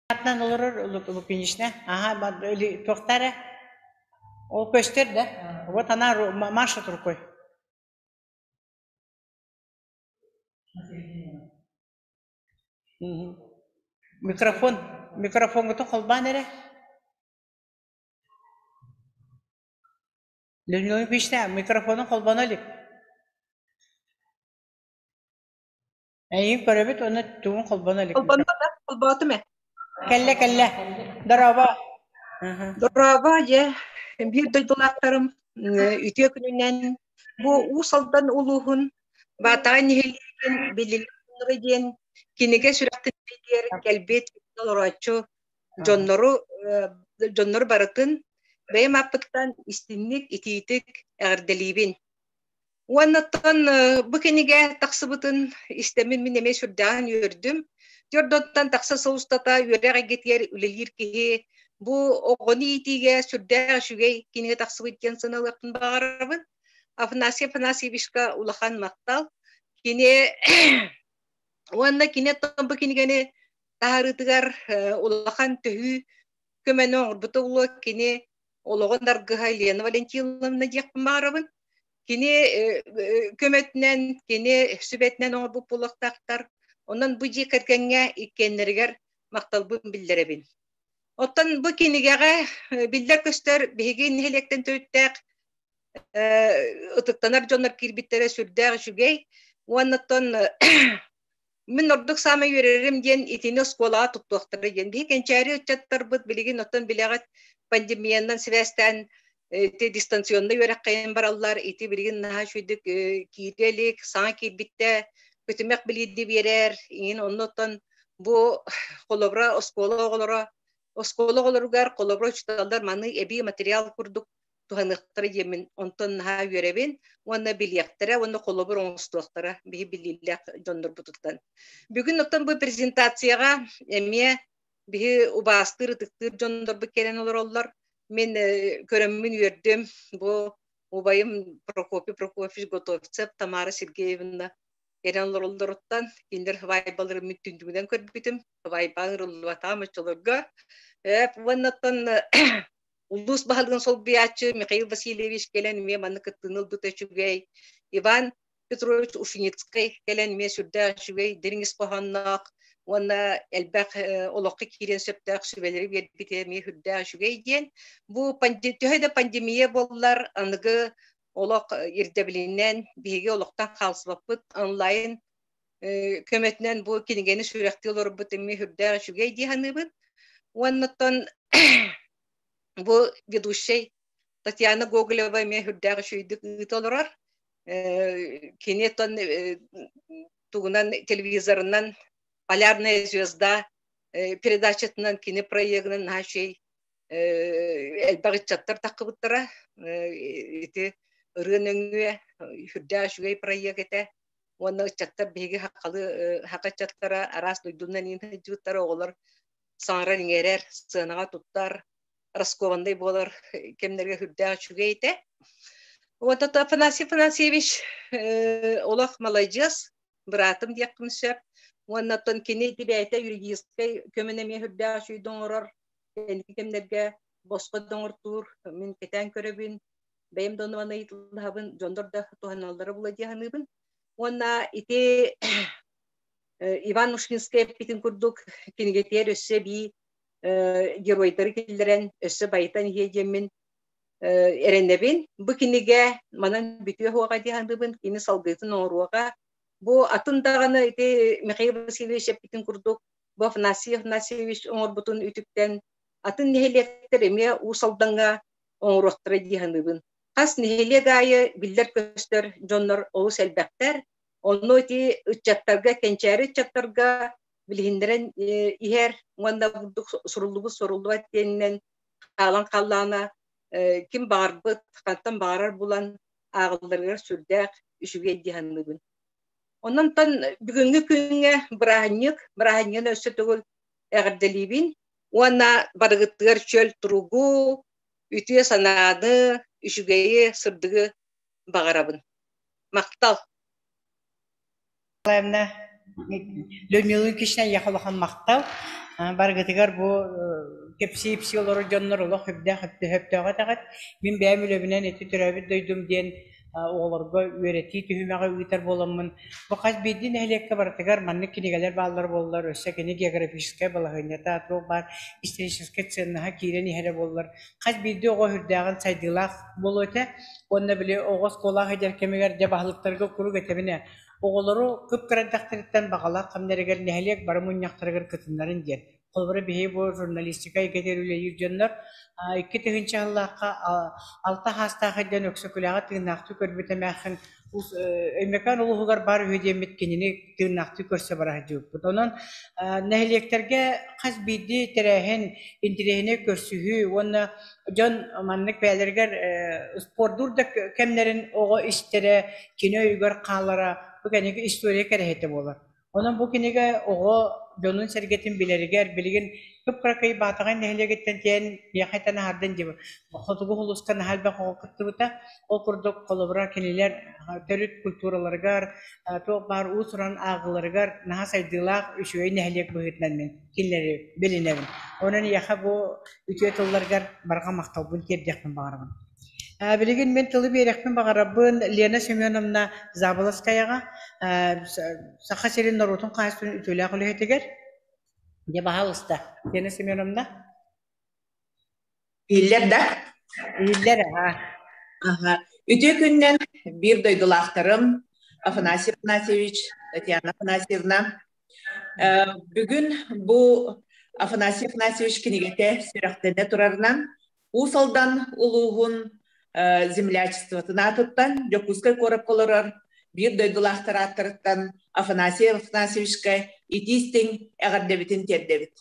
Атынан олорор Лукинична. Ага, туохта эрэ? Ол көстөр да? Вот она машет рукой. Микрофон, микрофоҥҥутун холбоон эрэ. Людмила Ильинична, микрофонун холбоно илик. Эйигин көрөбүт уонна тугун холбоно илик. Холбонно да, холбоотум ээ. Кэллэ, кэллэ. Дорообо. Дорообо, дьэ, биир дойдулаахтарым үтүө күнүнэн бу Уус Алдан улууһун Баатаҕай нэһилиэгин биллилэр диэн кинигэ сүрэхтэниитигэр кэлбит олорооччу дьоннору дьоннору барытын бэйэм ааппыттан истинник, итиитик эҕэрдэлиибин. Уоннаттан бу кинигэ тахсыбытын истэммин мин эмиэ сүрдээҕин үөрдүм. Дьордоттон тахса сыл устата үөрэх эйгэтигэр үлэлиир киһи бу оҕону иитиигэ сүрдээх үчүгэй кинигэ тахсыбыт диэн сыаналыахпын баҕарабын. Афанасий Афанасьевичка улахан махтал. Кини уонна кини бу кинигэни таһаарыытыгар улахан төһүү көмөнү оҥорбута буолуо. Кини олоҕун аргыһа Елена Валентиновна диэхпин баҕарабын. Кини көмөтүнэн, кини сүбэтинэн оҥорбут буолуохтаахтар. Онон бу дьиэ кэргэҥҥэ иккиэннэригэр махталбын биллэрэбин. Оттон бу кинигэҕэ биллэр-көстөр биһиги нэһилиэктэн төрүттээх ытыктанар дьоннор киирбиттэрэ сүрдээх үчүгэй. Уонна оттон Мин ордук саамай үөрэрим диэн итини оскуолаҕа туттуохтара диэн. Биһи кэнчээри ыччаттарбыт билигин оттон билэҕит пандемиянан сибээстээн ити дистанционнай үөрэххэ бараллар. Ити билигин наһаа үчүгэйдик киирэ илик, саҥа киирбиттэ көтүмэх билииди биэрэр. Иҥин оннуттан бу холобура оскуола оҕолоро оскуола оҕолоругар холобура учууталлар маны эбии материал курдук туһаныахтара диэммин онтон наһаа үөрэбин уонна билиэхтэрэ уонна холобур оҥостуохтара биһи билиилээх дьоннорбутуттан. Бүгүн оттон бу презентацияҕа эмиэ биһи убаастыыр ытыктыыр дьоннорбут кэлэн олороллор. Мин көрөммүн үөрдүм. Бу убайым Прокопий Прокофьевич Готовцев, Тамара Сергеевна кэлэн олороллоруттан кинилэр вайбаларын мин түндүгүнэн көрбүтүм. Вайбаан ырыллыбатаҕым оччолорго. Уонна оттон Улуус баһылыгын солбуйааччы Михаил Васильевич кэлэн эмиэ маннык кыттыыны ылбыта үчүгэй. Иван Петрович Ушницкай кэлэн эмиэ сүрдээх үчүгэй, дириҥ ис хоһоонноох уонна элбэх олоххо киириэн сөптөөх сүбэлэри биэрбитэ эмиэ сүрдээх үчүгэй диэн. Бу төһө да пандемия буоллар, аныгы олох ирдэбилинэн биһиги олохтон хаалсыбаппыт онлайн көмөтүнэн бу кинигэни сүрэхтии олорбут эмиэ сүрдээх үчүгэй дии саныыбын. Уонна оттон бу ведущай Татьяна Гоголева эмиэ сүрдээх үчүгэйдик ыыта олорор. Кини оттон тугунан телевизорынан «Полярная звезда» передачатынан кини проегынан наһаа үчүгэй элбэх ыччаттар таххыбыттара. Ити ырыа нөҥүө сүрдээх үчүгэй проект этэ. Уонна ыччаттар биһиги хахалы хака ыччаттара араас дойдунан иин сылдьыбыттара оҕолор саҥаран иҥэрэр, сценаҕа туттар, раскованный буолар кэмнэргэ сүрдээх үчүгэй этэ. Вот это Афанасий Афанасьевич олох маладьыас, быраатым диэхпин сөп. Уонна оттон кини ити бэйэтэ юридическай көмөнү эмиэ сүрдээх үчүгэйдик оҥорор. Кэнники кэмнэргэ босхо да оҥортуур, мин кэтээн көрөбүн. Бэйэм да ону ыйыталаһабын, дьоннор да туһаналлара була дии саныыбын. Уонна ити Иван Ушинскай эппитин курдук кинигэтигэр өссө эбии геройдары киллэрэн өссө байытан иһиэ диэммин эрэнэбин. Бу кинигэ манан бүтүө суоҕа дии саныыбын, кини салгыытын оҥоруоҕа. Бу атын даҕаны ити Михаил Васильевич эппитин курдук, бу Афанасий Афанасьевич оҥорбутун үтүктэн атын нэһилиэктэр эмиэ Уус Алдаҥҥа оҥоруохтара дии саныыбын. Хас нэһилиэк аайы биллэр-көстөр дьоннор олус элбэхтэр. Онно ити ыччаттарга, кэнчээри ыччаттарга билиһиннэрэн иһэр уонна бурдук суруллубут суруллубат диэнинэн хаалан халлаана ким баҕарбыт хантан баҕарар булан ааҕылларыгар сүрдээх үчүгэй дии саныыбын. Онон бүгүҥҥү күҥҥэ бырааһынньык, бырааһынньыгын өссө төгүл эҕэрдэлиибин уонна барыгытыгар чөл туругу, үтүө санааны, үчүгэйи, сырдыгы баҕарабын. Махтал! Николаевна, Людмила Никитична эйиэхэ улахан махтал. Барыгытыгар бу кэпсии-ипсии олорор дьоннор олох үрдээх өптөөх этэҕит. Мин бэйэм үлэбинэн ити төрөөбүт дойдум диэн оҕолорго үөрэтии түһүмэҕи ыытар буоламмын, бу хас биирдии нэһилиэккэ барытыгар маннык кинигэлэр бааллар буоллар, өссө кини географическай балаһыанньата туох баар историческай ценноһа киирэн иһэрэ буоллар, хас биирдии оҕо сүрдээҕин сайдыылаах буолуо этэ. Уонна били оҕо оскуолаҕа сылдьар кэмигэр дьэ баһылыктарга куруук этэбин ээ, оҕолору кып-кыра эрдэхтэриттэн баҕалаах кэмнэригэр нэһилиэк бары мунньахтарыгар кытыннарын диэн. Холобура, биһиги бу журналистика эйгэтигэр үлэлиир дьоннор 2000 сыллаахха алта хаастаах диэн Өксөкүлээҕи тыыннаахтыы көрбүт эмээххин Өймөкөөн улууһугар баар үһү диэммит кинини тыыннаахтыы көрсө бара сылдьыбыппыт. Онон нэһилиэктэргэ хас биирдии тэрээһин, интэриэһинэй көрсүһүү уонна дьон маннык бэйэлэригэр спордуур да кэмнэрин оҕо истэрэ, кини өйүгэр хаалара бу кэнники история кэрэһитэ буолар. Онон бу кинигэ оҕо дьонун-сэргэтин билэригэр билигин кып-кыракый Баатаҕай нэһилиэгиттэн тиийэн миэхэ этэн аһардын дии хотугу улууска наһаа элбэх оҕо кыттыбыта. Ол курдук холобура кинилэр төрүт культураларыгар, туох баар уус-уран ааҕыыларыгар наһаа сайдыылаах үчүгэй нэһилиэк быһыытынан мин кинилэри билинэбин. Онон эйиэхэ бу үтүө тылларгар барҕа махталбын тиэрдиэхпин баҕарабын. Билигин мин тылы биэриэхпин баҕарабын Лена Семеновна Заболоцкаяҕа, Саха сирин норуотун хаһаайыстыбатын үтүөлээх үлэһитигэр. Дьэ, баһаалыста, Лена Семеновна. Иһиллэр да? Иһиллэр, аһаа. Аха. Үтүө күннэн биир дойдулаахтарым Афанасий Афанасьевич, Татьяна Афанасьевна. Бүгүн бу Афанасий Афанасьевич кинигэтэ сүрэхтэнэ турарынан Уус Алдан улууһун землячествотын аатыттан Дьокуускай куоракка олорор биир дойдулаахтар ааттарыттан Афанасий Афанасьевичка итии-истиҥ эҕэрдэбитин тиэрдэбит.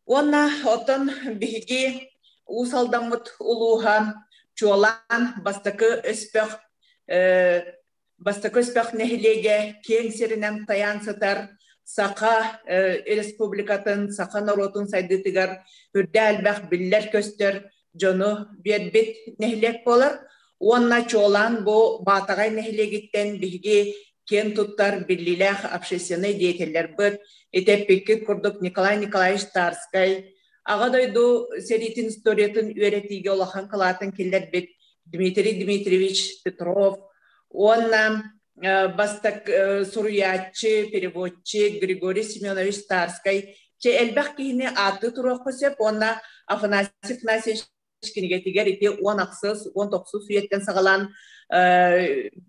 Уонна оттон биһиги Уус Алдаммыт улууһа чуолаан Бастакы Өспөх Бастакы Өспөх нэһилиэгэ киэҥ сиринэн тайаан сытар Саха Республикатын, саха норуотун сайдыытыгар үрдэ элбэх биллэр-көстөр дьону биэрбит нэһилиэк буолар. Уонна чуолаан бу Баатаҕай нэһилиэгиттэн биһиги киэн туттар биллиилээх общественнай деятеллэрбит, ити эппиккит курдук Николай Николаевич Тарскай, Аҕа дойду сэриитин историятын үөрэтиигэ улахан кылаатын киллэрбит Дмитрий Дмитриевич Петров уонна бастак суруйааччы, переводчик Григорий Семенович Тарскай чэ элбэх киһини ааттыы туруохха сөп уонна Афанасий Афанасьевич кинигэтигэр ити 10 ахсыс, 19 үйэттэн саҕалаан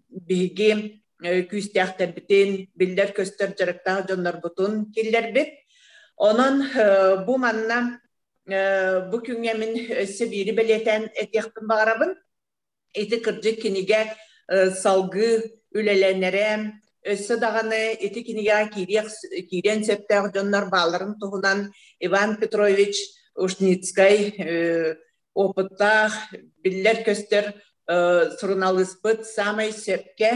биһиги күүстээхтэрбитин, биллэр-көстөр дьарыктаах дьоннорбутун киллэрбит. Онон бу манна бу күҥҥэ мин өссө биири бэлиэтээн этиэхпин баҕарабын. Ити кырдьык кинигэ салгыы үлэлэнэрэ, өссө даҕаны ити кинигэҕэ киириэх, киириэн сөптөөх дьоннор баалларын туһунан Иван Петрович Ушницкай опыттаах, биллэр-көстөр суруналыыспыт саамай сөпкө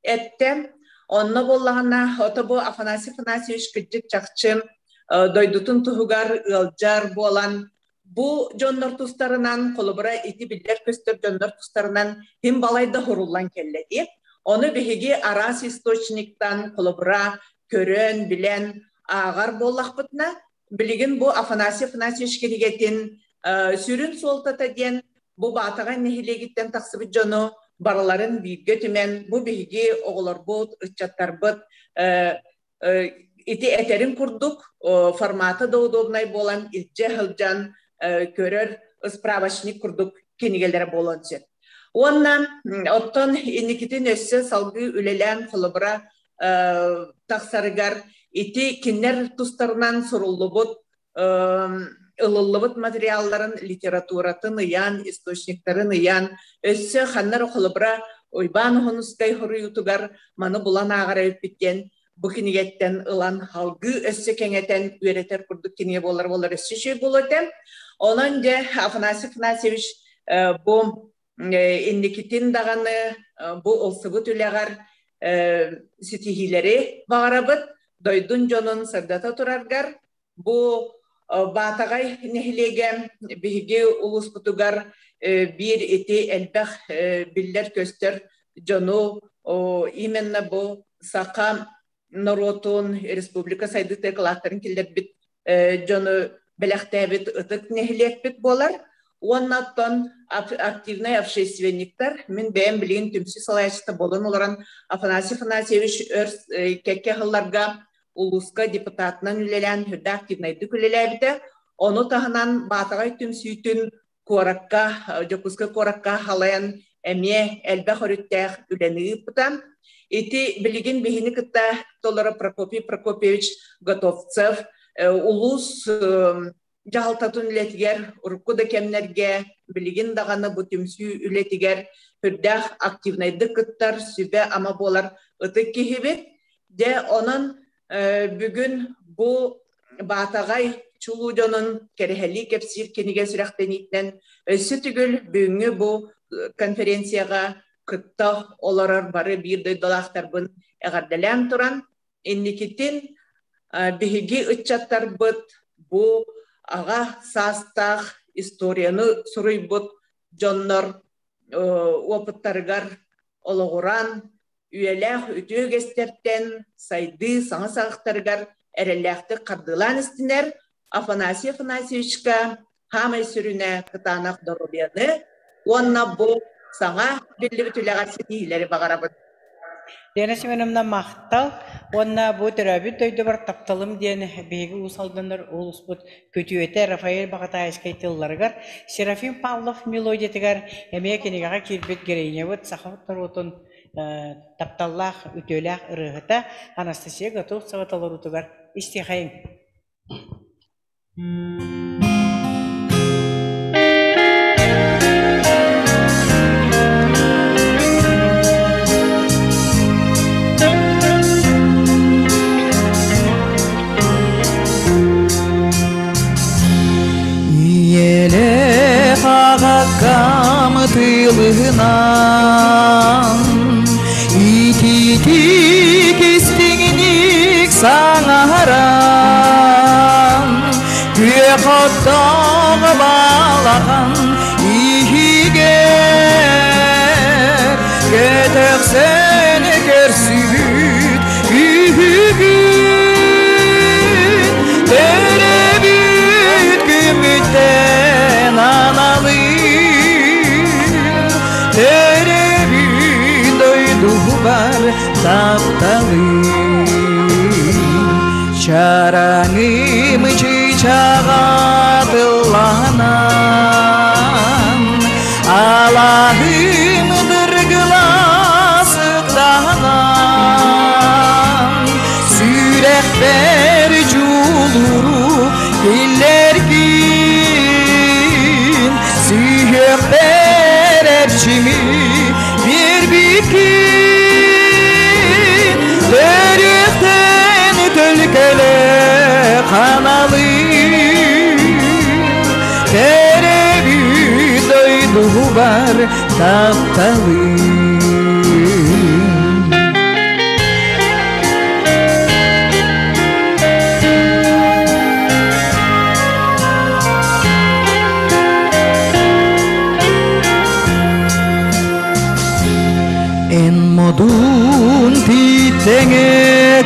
эттэ. Онно буоллаҕына, ото бу Афанасий Афанасьевич кырдьык чахчы дойдутун туһугар ыалдьар буолан бу дьоннор тустарынан, холобура ити биллэр-көстөр дьоннор тустарынан ким балайда хуруллан кэллэ дии. Ону биһиги араас источниктан, холобура, көрөн, билэн ааҕар буоллахпытына, билигин бу Афанасий Афанасьевич кинигэтин сүрүн суолтата диэн бу Баатаҕай нэһилиэгиттэн тахсыбыт дьону барыларын бииргэ түмэн, бу биһиги оҕолорбут, ыччаттарбыт ити этэрин курдук формата да удобнай буолан илдьэ сылдьан көрөр справочник курдук кинигэлэрэ буолуон сөп. Уонна оттон инникитин өссө салгыы үлэлээн холобура тахсарыгар ити кинилэр тустарынан суруллубут ылыллыбыт материалларын литературатын ыйан, источниктарын ыйан, өссө ханна эрэ холобура Уйбаан Уһунускай хоруйуутугар маны булан ааҕар эбиппит диэн. бу кинигэттэн ылан халгыы өссө кэҥэтэн үөрэтэр курдук кинигэ буолар буолар өссө үчүгэй буолуо этэ. Онон дьэ Афанасий Афанасьевич бу инникитин даҕаны бу ылсыбыт үлэҕэр ситиһиилэри баҕарабыт, дойдун дьонун сырдата тураргар. Бу Баатаҕай нэһилиэгэ биһиги улууспутугар биир ити элбэх биллэр-көстөр дьону именно бу саха норуотун республика сайдыыта кылааттарын киллэрбит дьону бэлэхтээбит ытык нэһилиэкпит буолар. Уонна оттон активнай общественниктар, мин бэйэм билигин түмсүү салайааччыта буолан олорон Афанасий Афанасьевич өр кэккэ сылларга улууска депутатынан үлэлээн үрдэ активнайдык үлэлээбитэ. Ону таһынан Баатаҕай түмсүүтүн куоракка, Дьокуускай куоракка халайан эмиэ элбэх өрүттээх үлэни ыыппыта. Ити билигин биһини кытта толоро Прокопий Прокопьевич Готовцев улуус дьаһалтатын үлэтигэр урукку да кэмнэргэ билигин даҕаны бу түмсүү үлэтигэр сүрдээх активнайдык кыттар, сүбэ-ама буолар ытык киһибит. Дьэ, онон бүгүн бу Баатаҕай чулуу дьонун кэрэһэлии кэпсиир кинигэ сүрэхтэниитинэн өссө төгүл бүгүҥҥү бу конференцияҕа кытта олорор бары биир дойдулаахтарбын эҕэрдэлээн туран, инникитин биһиги ыччаттарбыт бу аҕа саастаах историяны суруйбут дьоннор опыттарыгар олоҕуран үйэлээх үтүө үгэстэртэн сайдыы саҥа саҕахтарыгар эрэллээхтик хардыылаан истинэр Афанасий Афанасьевичка хаамай сүрүнэ кытаанах доруобуйаны уонна бу саҥа биллибит үлэҕэ ситиһиилэри баҕарабыт. Лена Семеновна махтал уонна бу төрөөбүт дойдубар тапталым диэн биһиги Уус Алданнар улууспут күтүөтэ Рафаэль Баҕатаайыскай тылларыгар Серафим Павлов мелодиятыгар эмиэ кинигэҕэ киирбит героинябыт сахабыт норуотун тапталлаах үтүөлээх ырыаһыта Анастасия Готовцева толоруутугар истиэхэйиҥ. Ийэлээх аҕаккам тыылыһынан ититик истиҥник саҥаран күөх оттоох балаҕан иһигэр көтөхсөн көрсүбүт үһүгүн төрөбүт күммүттэн аналыын төрөбүт дойдубар тапталыын чараҥым чыычааҕа тылланан алаһым дыргыла сыттанан сүрэхпэр дьулуру киллэргин сүһүөхпэр эрчими биэрбиккин төрүөхтэн төлкөлө ханалыы Төрөбүт дойдубар тапталыы. Эн модун титэҥэ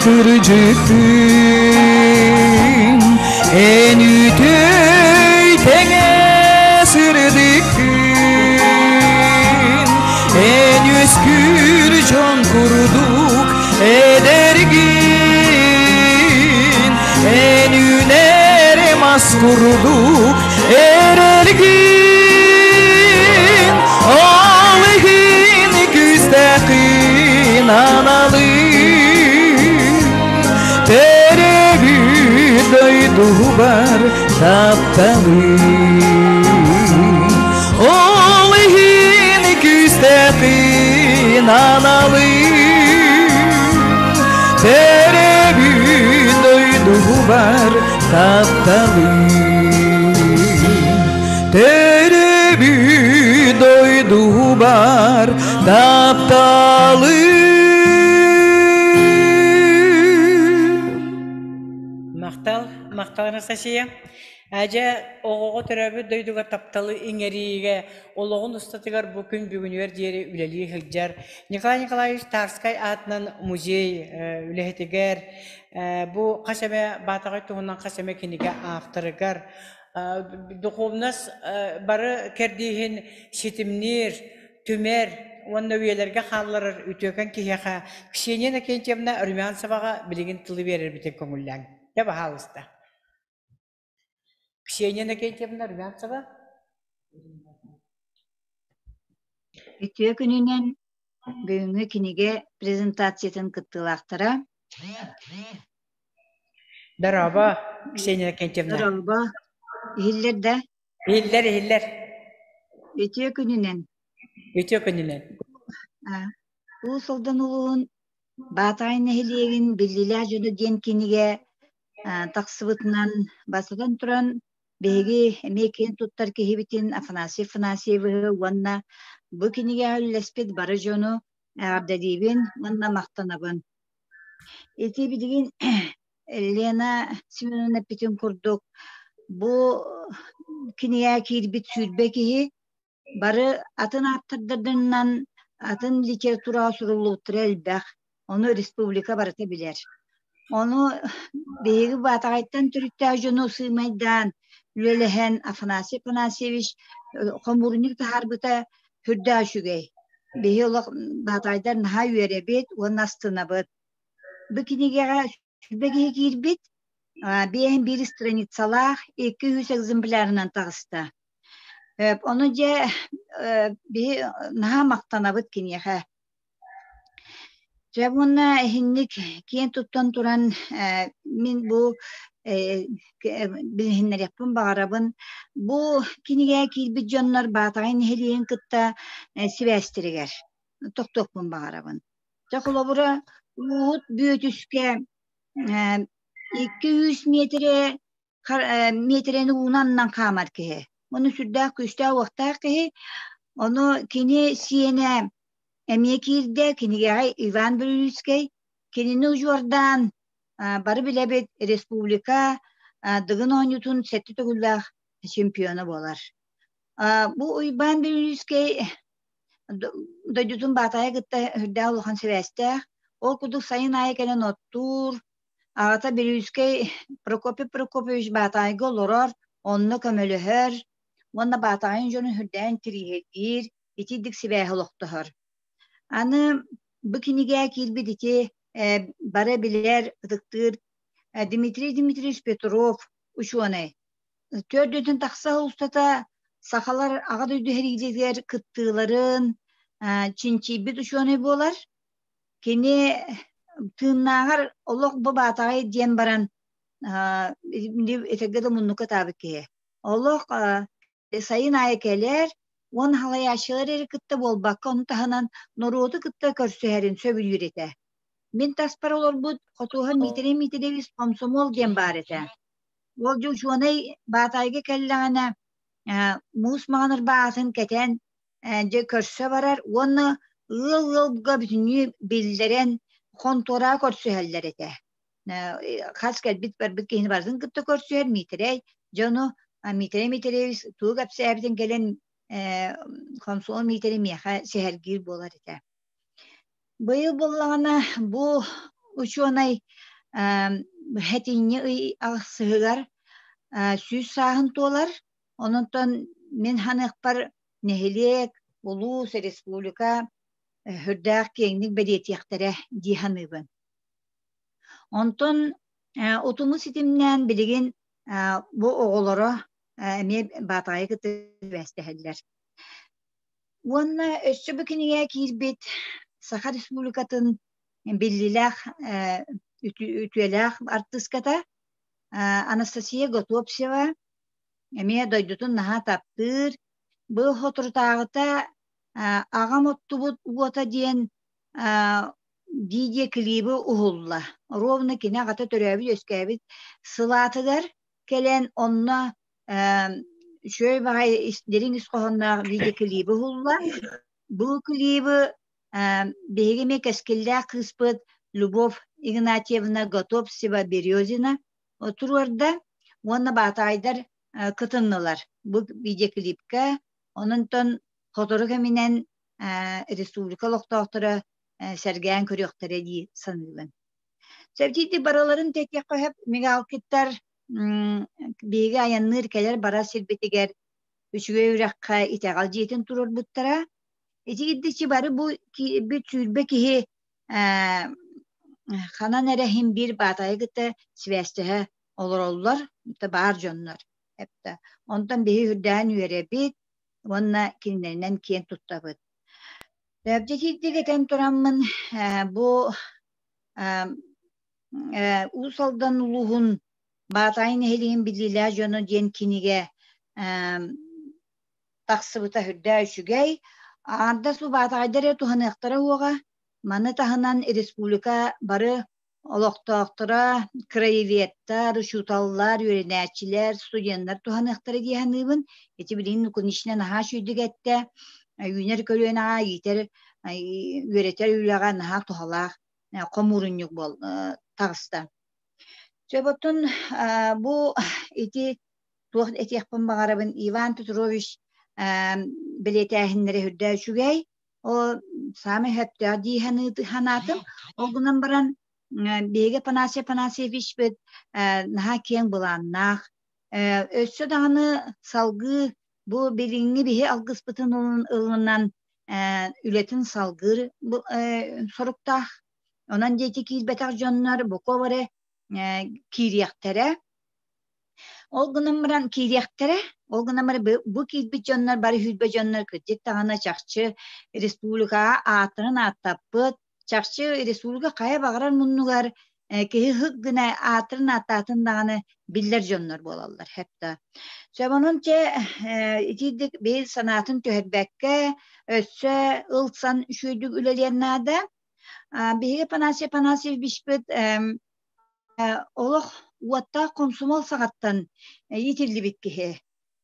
кырдьыктын, эн үтөй тэҥэ сырдыккын, эн үөскүүр дьон курдук эдэргин, эн үүнэр мас курдук эрэлгин, ол иһин күүстээхин аналын, төрөөбүт дойдубар тапталын. Ол иһин күүстээхин аналын, төрөөбүт дойдубар тапталым Төрөөбүт дойдубар тапталым Махтал, махтал Анастасия. Дьэ, оҕоҕо төрөөбүт дойдуга тапталы иҥэриигэ олоҕун устатыгар бу күн бүгүнүгэр диэри үлэлии сылдьар Николай Николаевич Тарскай аатынан музей үлэһитигэр бу хас эмэ Баатаҕай туһунан хас эмэ кинигэ авторыгар духовность бары кэрдииһин ситимниир, түмэр уонна үйэлэргэ хаалларар үтүөкэн киһиэхэ Ксения Иннокентьевна Румянцеваҕа билигин тылы биэрэрбитин көҥүллээҥ. Дьэ, баһаалыста. Ксения Иннокентьевна Румянцева. Үтүө күнүнэн бүгүҥҥү кинигэ презентациятын кыттыылаахтара. Дорообо, Ксения Иннокентьевна. Дорообо. Иһиллэр да? Иһиллэр, иһиллэр. Үтүө күнүнэн. Үтүө күнүнэн. Уус Алдан улууһун Баатаҕай нэһилиэгин биллиилээх дьоно диэн кинигэ тахсыбытынан бастатан туран биһиги эмиэ киэн туттар киһибитин Афанасий Афанасьевиһы уонна бу кинигэҕэ үллэспит бары дьону эҕэрдэлиибин уонна махтанабын. Ити билигин Лена Семеновна эппитин курдук бу кинигэҕэ киирбит 20 киһи Бары атын ааптардарынан атын литератураҕа суруллубуттара элбэх, ону республика барыта билэр. Ону биһиги Баатаҕайтан төрүттээх дьону сыымайдаан, үлэлэһэн Афанасий Афанасьевич хомуурунньук таһаарбыта сүрдээх үчүгэй. Биһи олох Баатаҕайдар наһаа үөрэбит уонна астынабыт. Бу кинигэҕэ 20 киһи киирбит, 51 страницалаах, 200 экземплярынан таҕыста. Ону дьэ биһи наһаа махтанабыт киниэхэ. Дьэ уонна иһинник киэн туттан туран мин бу билиһиннэриэхпин баҕарабын. Бу кинигэ киирбит дьоннор Баатаҕай нэһилиэгин кытта сибээстэригэр тохтуохпун баҕарабын. Дьэ холобура Уут Бүөтүскэ 200 миэтэрэ миэтэрэни уунан хаамар киһи. Ону сүрдээх күүстээх-уохтаах киһи. Ону кини сиэнэ эмиэ киирдэ кинигэҕэ Иван Бүлүлүскэй. Кинини удьуордаан бары билэбит республика Дыгын оонньуутун сэттэ төгүллээх чемпиона буолар. Бу Уйбаан Бүлүлүскэй дойдутун Баатаайа кытта сүрдээх улахан сибээстээх. Ол курдук сайын аайы кэлэн оттуур, Аҕата Бүлүүскэй Прокопий Прокопьевич Баатаҕайга олорор, онно көмөлөһөр уонна Баатаҕайын дьонун сүрдээн тирииһиргиир, итирдик сибээһи олохтоһор. Аны бу кинигэ киирбит ити бары билэр, ытыктыыр Дмитрий Дмитриевич Петров учуонай. Төрдүтүн тахса устата сахалар Аҕа дойду сэриилэригэр кыттыыларын чинчийбит учуонай буолар. Кини тыыннааҕар олох бу Баатаҕай диэн баран этэргэ да муннукка ытаабыт киһи. Олох сайын аайы кэлэр, уон халайааччылар эрэ кытта буолбакка, ону таһынан норуоту кытта көрсүһэрин сөбүлүүр этэ. Мин таспар олорбут Хотуоһа Миитэрэй Миитэрэбис хомсомуол диэн баар этэ. Ол дьэ учуонай Баатаайга кэллэҕинэ муус маҥан ырбаахытын кэтэн дьэ көрсө барар уонна ыал-ыалга бүтүннүү биллэрэн хонтуораа көрсүһэллэр этэ. Хас кэлбит барбыт киһини барытын кытта көрсүһэр Миитэрэй дьону Миитэрэй Миитэрэйэбис тугу кэпсээбитин кэлэн хомсуол Миитэрэй миэхэ сэһэргиир буолар этэ. Быйыл буоллаҕына бу учуонай сэтинньи ый ахсыһыгар 100 сааһын туолар. Онон мин ханыахпар нэһилиэк, улуус, республика сүрдээх киэҥник бэлиэтиэхтэрэ дии саныыбын. Онтон утуму ситимнээн билигин бу оҕолоро эмиэ Баатаҕайы кытта сибээстэһэллэр. Уонна өссө бу кинигэ киирбит Саха Республикатын биллиилээх үтүөлээх артыыската Анастасия Готовцева эмиэ дойдутун наһаа таптыыр. Бу соторутааҕыта аҕам оттубут уота диэн Видеоклибы уһулла. Ровно кини аҕата төрөөбүт-үөскээбит сылаатыгар кэлэн онно үчүгэй баҕайы дириҥ ис хоһоонноох видеоклибы уһулла. Бу клибы биһиги эмиэ кэскиллээх кыыспыт Любовь Игнатьевна Готовцева-Березина туруорда уонна баатаайдар кытыннылар бу видеоклипкэ. Онон сотору кэминэн республика олохтоохторо сэргээн көрүөхтэрэ дии саныыбын. Сэбтиити барыларын тэтиэххэ сөп мигалкиттар биһиги айанныыр кэлэр барар сирбитигэр үчүгэй үрэххэ итэҕэл дьиэтин туруорбуттара. Ити ирдиччи бары бу киирбит сүүрбэ киһи ханан эрэ иһин биир баатайы кытта сибээстэһэ олороллор, баар дьоннор. Эптэ. Онтон биһи үрдээн үөрэбит уонна кинилэринэн киэн туттабыт. Дьэ этэн тураммын бу Уус Алдан улууһун Баатаайы нэһилиэгин биллиилээх дьоно диэн кинигэ тахсыбыта сүрдээх үчүгэй. Аҥардас бу баатаҕайдар эрэ туһаныахтара уоҕа. Маны таһынан республика бары олохтоохторо, краеведтар, учууталлар, үөрэнээччилэр, студеннар туһаныахтара дии саныыбын. Ити билигин Лукинична наһаа үчүгэйдик эттэ. Үүнэр көлүөнэҕэ иитэр, үөрэтэр үлэҕэ наһаа туһалаах хомуурунньук буол таҕыста. Сөп оттон бу ити туох этиэхпин баҕарабын Иван Петрович бэлиэтээһиннэрэ үрдээ үчүгэй. Ол саамай сөптөөх дии санаатым. Ол гынан баран биһиги Афанасий Афанасьевичпыт наһаа киэҥ былааннаах. Өссө даҕаны салгыы бу билиҥҥи биһи алгыспытын ылынан үлэтин салгыыр соруктаах. Онон диэки киирбэтэх дьоннор бука эрэ киириэхтэрэ. Ол гынан баран киириэхтэрэ, ол гынан баран бу киирбит дьоннор бары сүүрбэ дьоннор кырдьык даҕаны чахчы республикаҕа ааттарын ааттаппыт, чахчы республика хайа баҕарар муннугар киһи һык гына ааттарын ааттаатын даҕаны биллэр дьоннор буолаллар хэпта. Сөп онон чэ итиирдик биир санаатын түһэрбэккэ өссө ылсан үчүгэйдик үлэлиэн наада. Биһиги Афанасий Афанасьевичпыт Олох уоттаах хомсомуол саҕаттан иитиллибит киһи.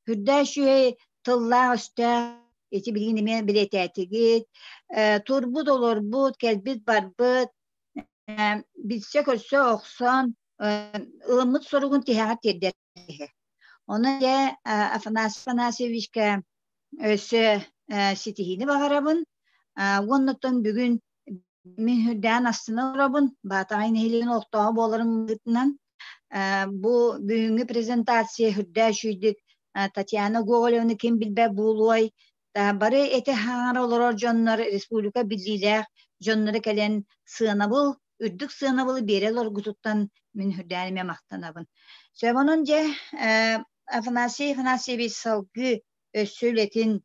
Үрдээх үчүгэй тыллаах-өстөөх ити билигин эмиэ билиэтээтигит. Турбут олорбут, кэлбит-барбыт, билсэ-көрсө охсон, ылыммыт соругун тиһэҕэр тиэрдэр киһи. Онон дьэ Афанасий Афанасьевичка өссө ситиһиини баҕарабын. Уонна оттон бүгүн Мин үрдээн астына олоробун, Баатаҕай нэһилиэгин олохтооҕо буоларым быһыытынан. Бу бүгүҥҥү презентация үрдээх үчүйдүк Татьяна Гоголеваны ким билбэт буолуой, бары эти хаҥара олорор дьоннор республика биллиилээх дьонноро кэлэн сыанабыл, үрдүк сыанабылы биэрэ олоргутуттан мин үрдээн эмиэ махтанабын. Сөп онон дьэ Афанасий Афанасьевич салгыы өссө үлэтин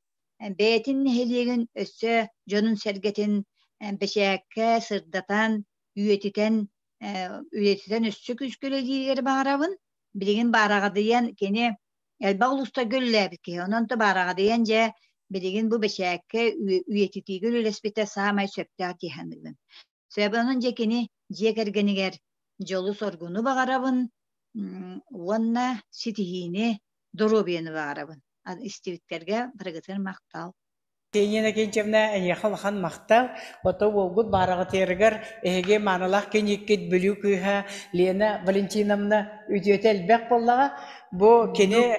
бэйэтин нэһилиэгин өссө дьонун-сэргэтин бэчээккэ сырдатан, үйэтитэн, үйэтитэн өссө күүскэ үлэлииригэр баҕарабын. Билигин баараҕадыйан кини элбэх улуустарга үлэлээбит киһи. Онон то баараҕадыйан дьэ билигин бу бэчээккэ үйэтитиигэ үлэлэспитэ саамай сөптөөх дии саныыбын. Сөбөнөн дьэ кини дьиэ кэргэнигэр дьолу-соргуну баҕарабын уонна ситиһиини, доруобуйаны баҕарабын. Истибиттэргэ барыгытыгар махтал. Ксения Иннокентьевна, эйиэхэ улахан махтал. Ото уолгут баараҕытыйарыгар эһиги маанылаах кэньиккит Бүлүү кыыһа Лена Валентиновна үтүөтэ элбэх буоллаҕа. Бу кини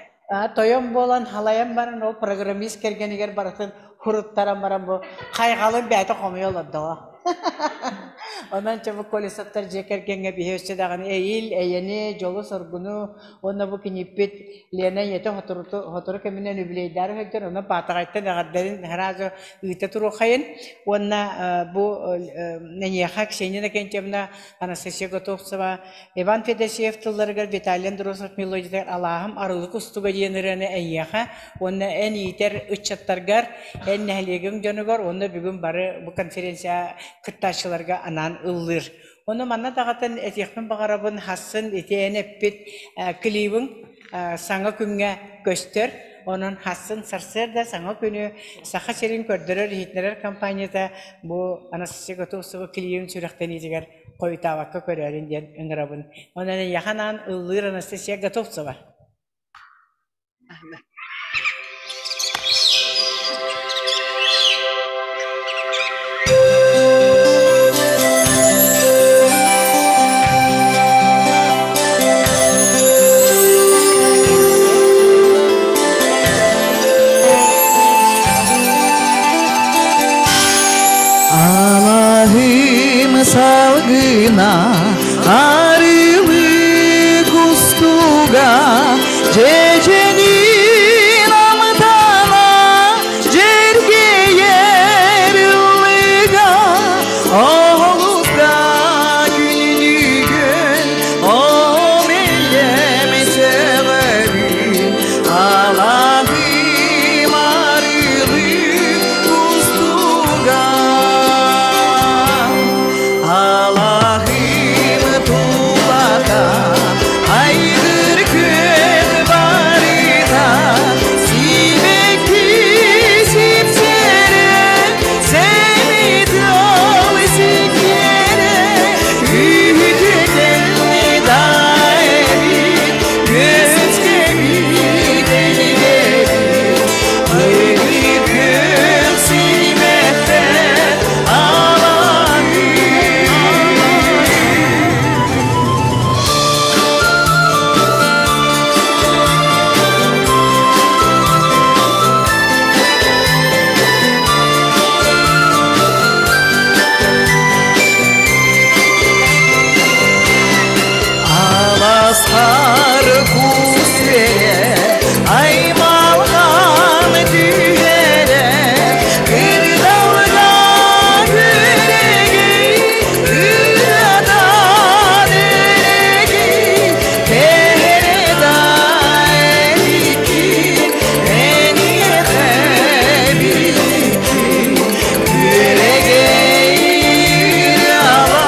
тойон буолан халайан баран ол программист кэргэнигэр барытын хуруттаран баран бу хайҕалын бэйэтэ хомуйа олордоҕо. Онон чэ бу Колесовтар дьиэ кэргэҥҥэ биһи өссө даҕаны эйил, эйэни, дьолу-соргуну уонна бу киниппит Лена ийэтэ сотору кэминэн үбүлүөйдээри сылдьар, онон Баатаҕайтан эҕэрдэрин сразу ыыта туруоххайын. Уонна бу эйиэхэ Ксения Иннокентьевна, Анастасия Готовцева Иван Федосеев тылларыгар Виталий Андросов мелодиятыгар «Алааһым арылык устуга» диэн ырыаны эйиэхэ уонна эн иитэр ыччаттаргар, эн нэһилиэгиҥ дьонугар уонна бүгүн бары бу конференция кыттааччыларга анаан ыллыыр. Ону манна даҕатан этиэхпин баҕарабын, хассын ити эн эппит клибиҥ саҥа күҥҥэ көстөр. Онон хассын сарсыарда саҥа күнү Саха сирин көрдөрөр-иһитиннэрэр компанията бу Анастасия Готовцева клиибин сүрэхтэниитигэр хойутаабакка көрөөрүн диэн ыҥырабын. Онон эйиэхэ анаан ыллыыр Анастасия Готовцева. Алаһым салгына арылы кустуга Дьэдьэнин амтана дьэргэйэр ыллыга Оһолука күнүгүн омелем сөҕөрүн Алаһым арылы кустуга Алаһым тулата айгыр күөх барыта сибэкки сипсэрэ сэмидал сикиэрэ үһүтүтэн даэбит көскөбүт элибэбит айгыр күөх симэхтэр Аластар кус аймалған түһэрэ кырдалга күрэгэй ырыатан эрэгэй кэрэ эрикин эниэхэ биликкин күөрэгэй ала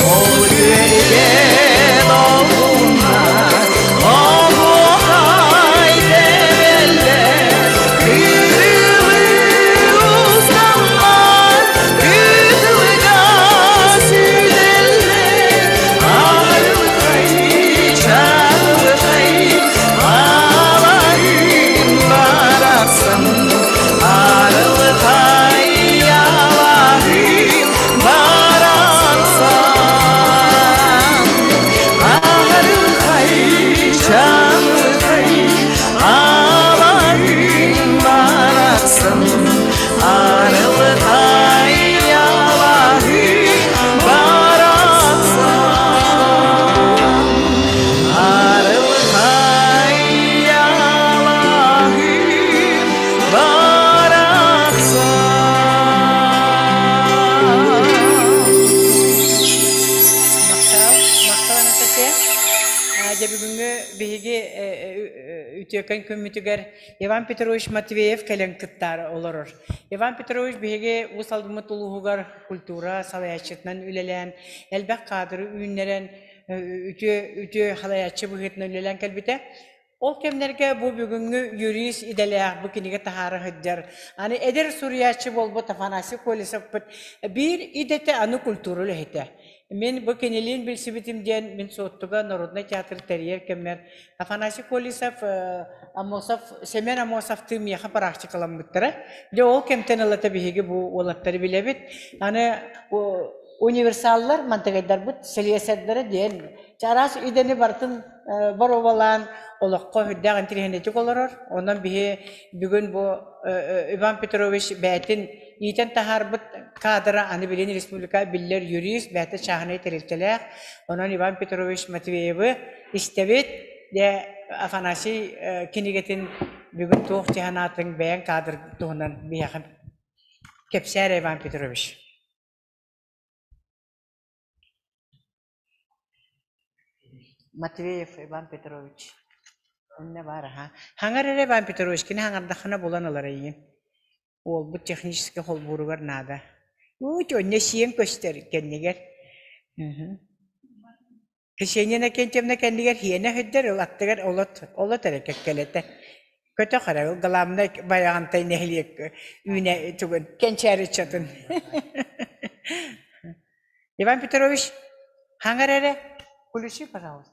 ол күөлгэ долгуннар оһуохай тэбэллэр кырылыы усталлар кытылыга сүтэллэр арылхай чаҕылхай алаһын барахсан арылхай алаһын барахсан арылхай чаҕылхай алаһын барахсан арылхай алаһын барахсан арылхай алаһын барахсан. Махтал, махтал Анастасия. Дьэ бүгүҥҥү биһиги үтүөкэн күммүтүгэр Иван Петрович Матвеев кэлэн кыттаары олорор. Иван Петрович биһиги Уус Алгыммыт улууһугар культура салайааччытынан үлэлээн, элбэх кадры үүннэрэн, үтүө үтүө салайааччы быһыытынан үлэлээн кэлбитэ. Ол кэмнэргэ бу бүгүҥҥү юрист идэлээх бу кинигэ таһаара сылдьар. Аны эдэр суруйааччы буолбут Афанасий Колесовпыт биир идэтэ аны культура үлэһитэ. Мин бу кинилиин билсибитим диэн мин Суоттуга народнай театр тэрийэр кэммэр Афанасий Колесов, Аммосов, Семен Аммосовтыы миэхэ практикаламмыттара. Дьэ ол кэмтэн ылата биһиги бу уолаттары билэбит. Аны универсаллар мантыгайдарбыт сэлиэсэрдэрэ диэн чараас идэни барытын боруобалаан олоххо үрдээх интириэһинэйдик олорор. Онон биһи бүгүн бу Иван Петрович бэйэтин иитэн таһаарбыт каадыра аны билин республика биллэр юрист, бэйэтэ чааһынай тэрилтэлээх. Онон Иван Петрович Матвеевы истэбит. Дьэ, Афанасий кинигэтин бүгүн туох дьаһанаатыҥ бэйэҥ кадр туһунан биһиэхэ кэпсээр Иван Петрович. Матвеев Иван Петрович Онно баар аһа. Хаҥар эрэ Иван Петрович кини хаҥардаххына булан ылар эйигин. Уолбут техническэй холбууругар наада. Ууть, онно сиэн көстөр кэннигэр. Ксения Иннокентьевна кэннигэр хиэнэ сылдьар, ол аттыгар олот, олот эрэ кэккэлэтэ. Көтөх эрэ, ол главное Байаҕантай нэһилиэк үүнэ тугун, кэнчээри ыччатын. Иван Петрович, хаҥар эрэ, включи, пожалуйста.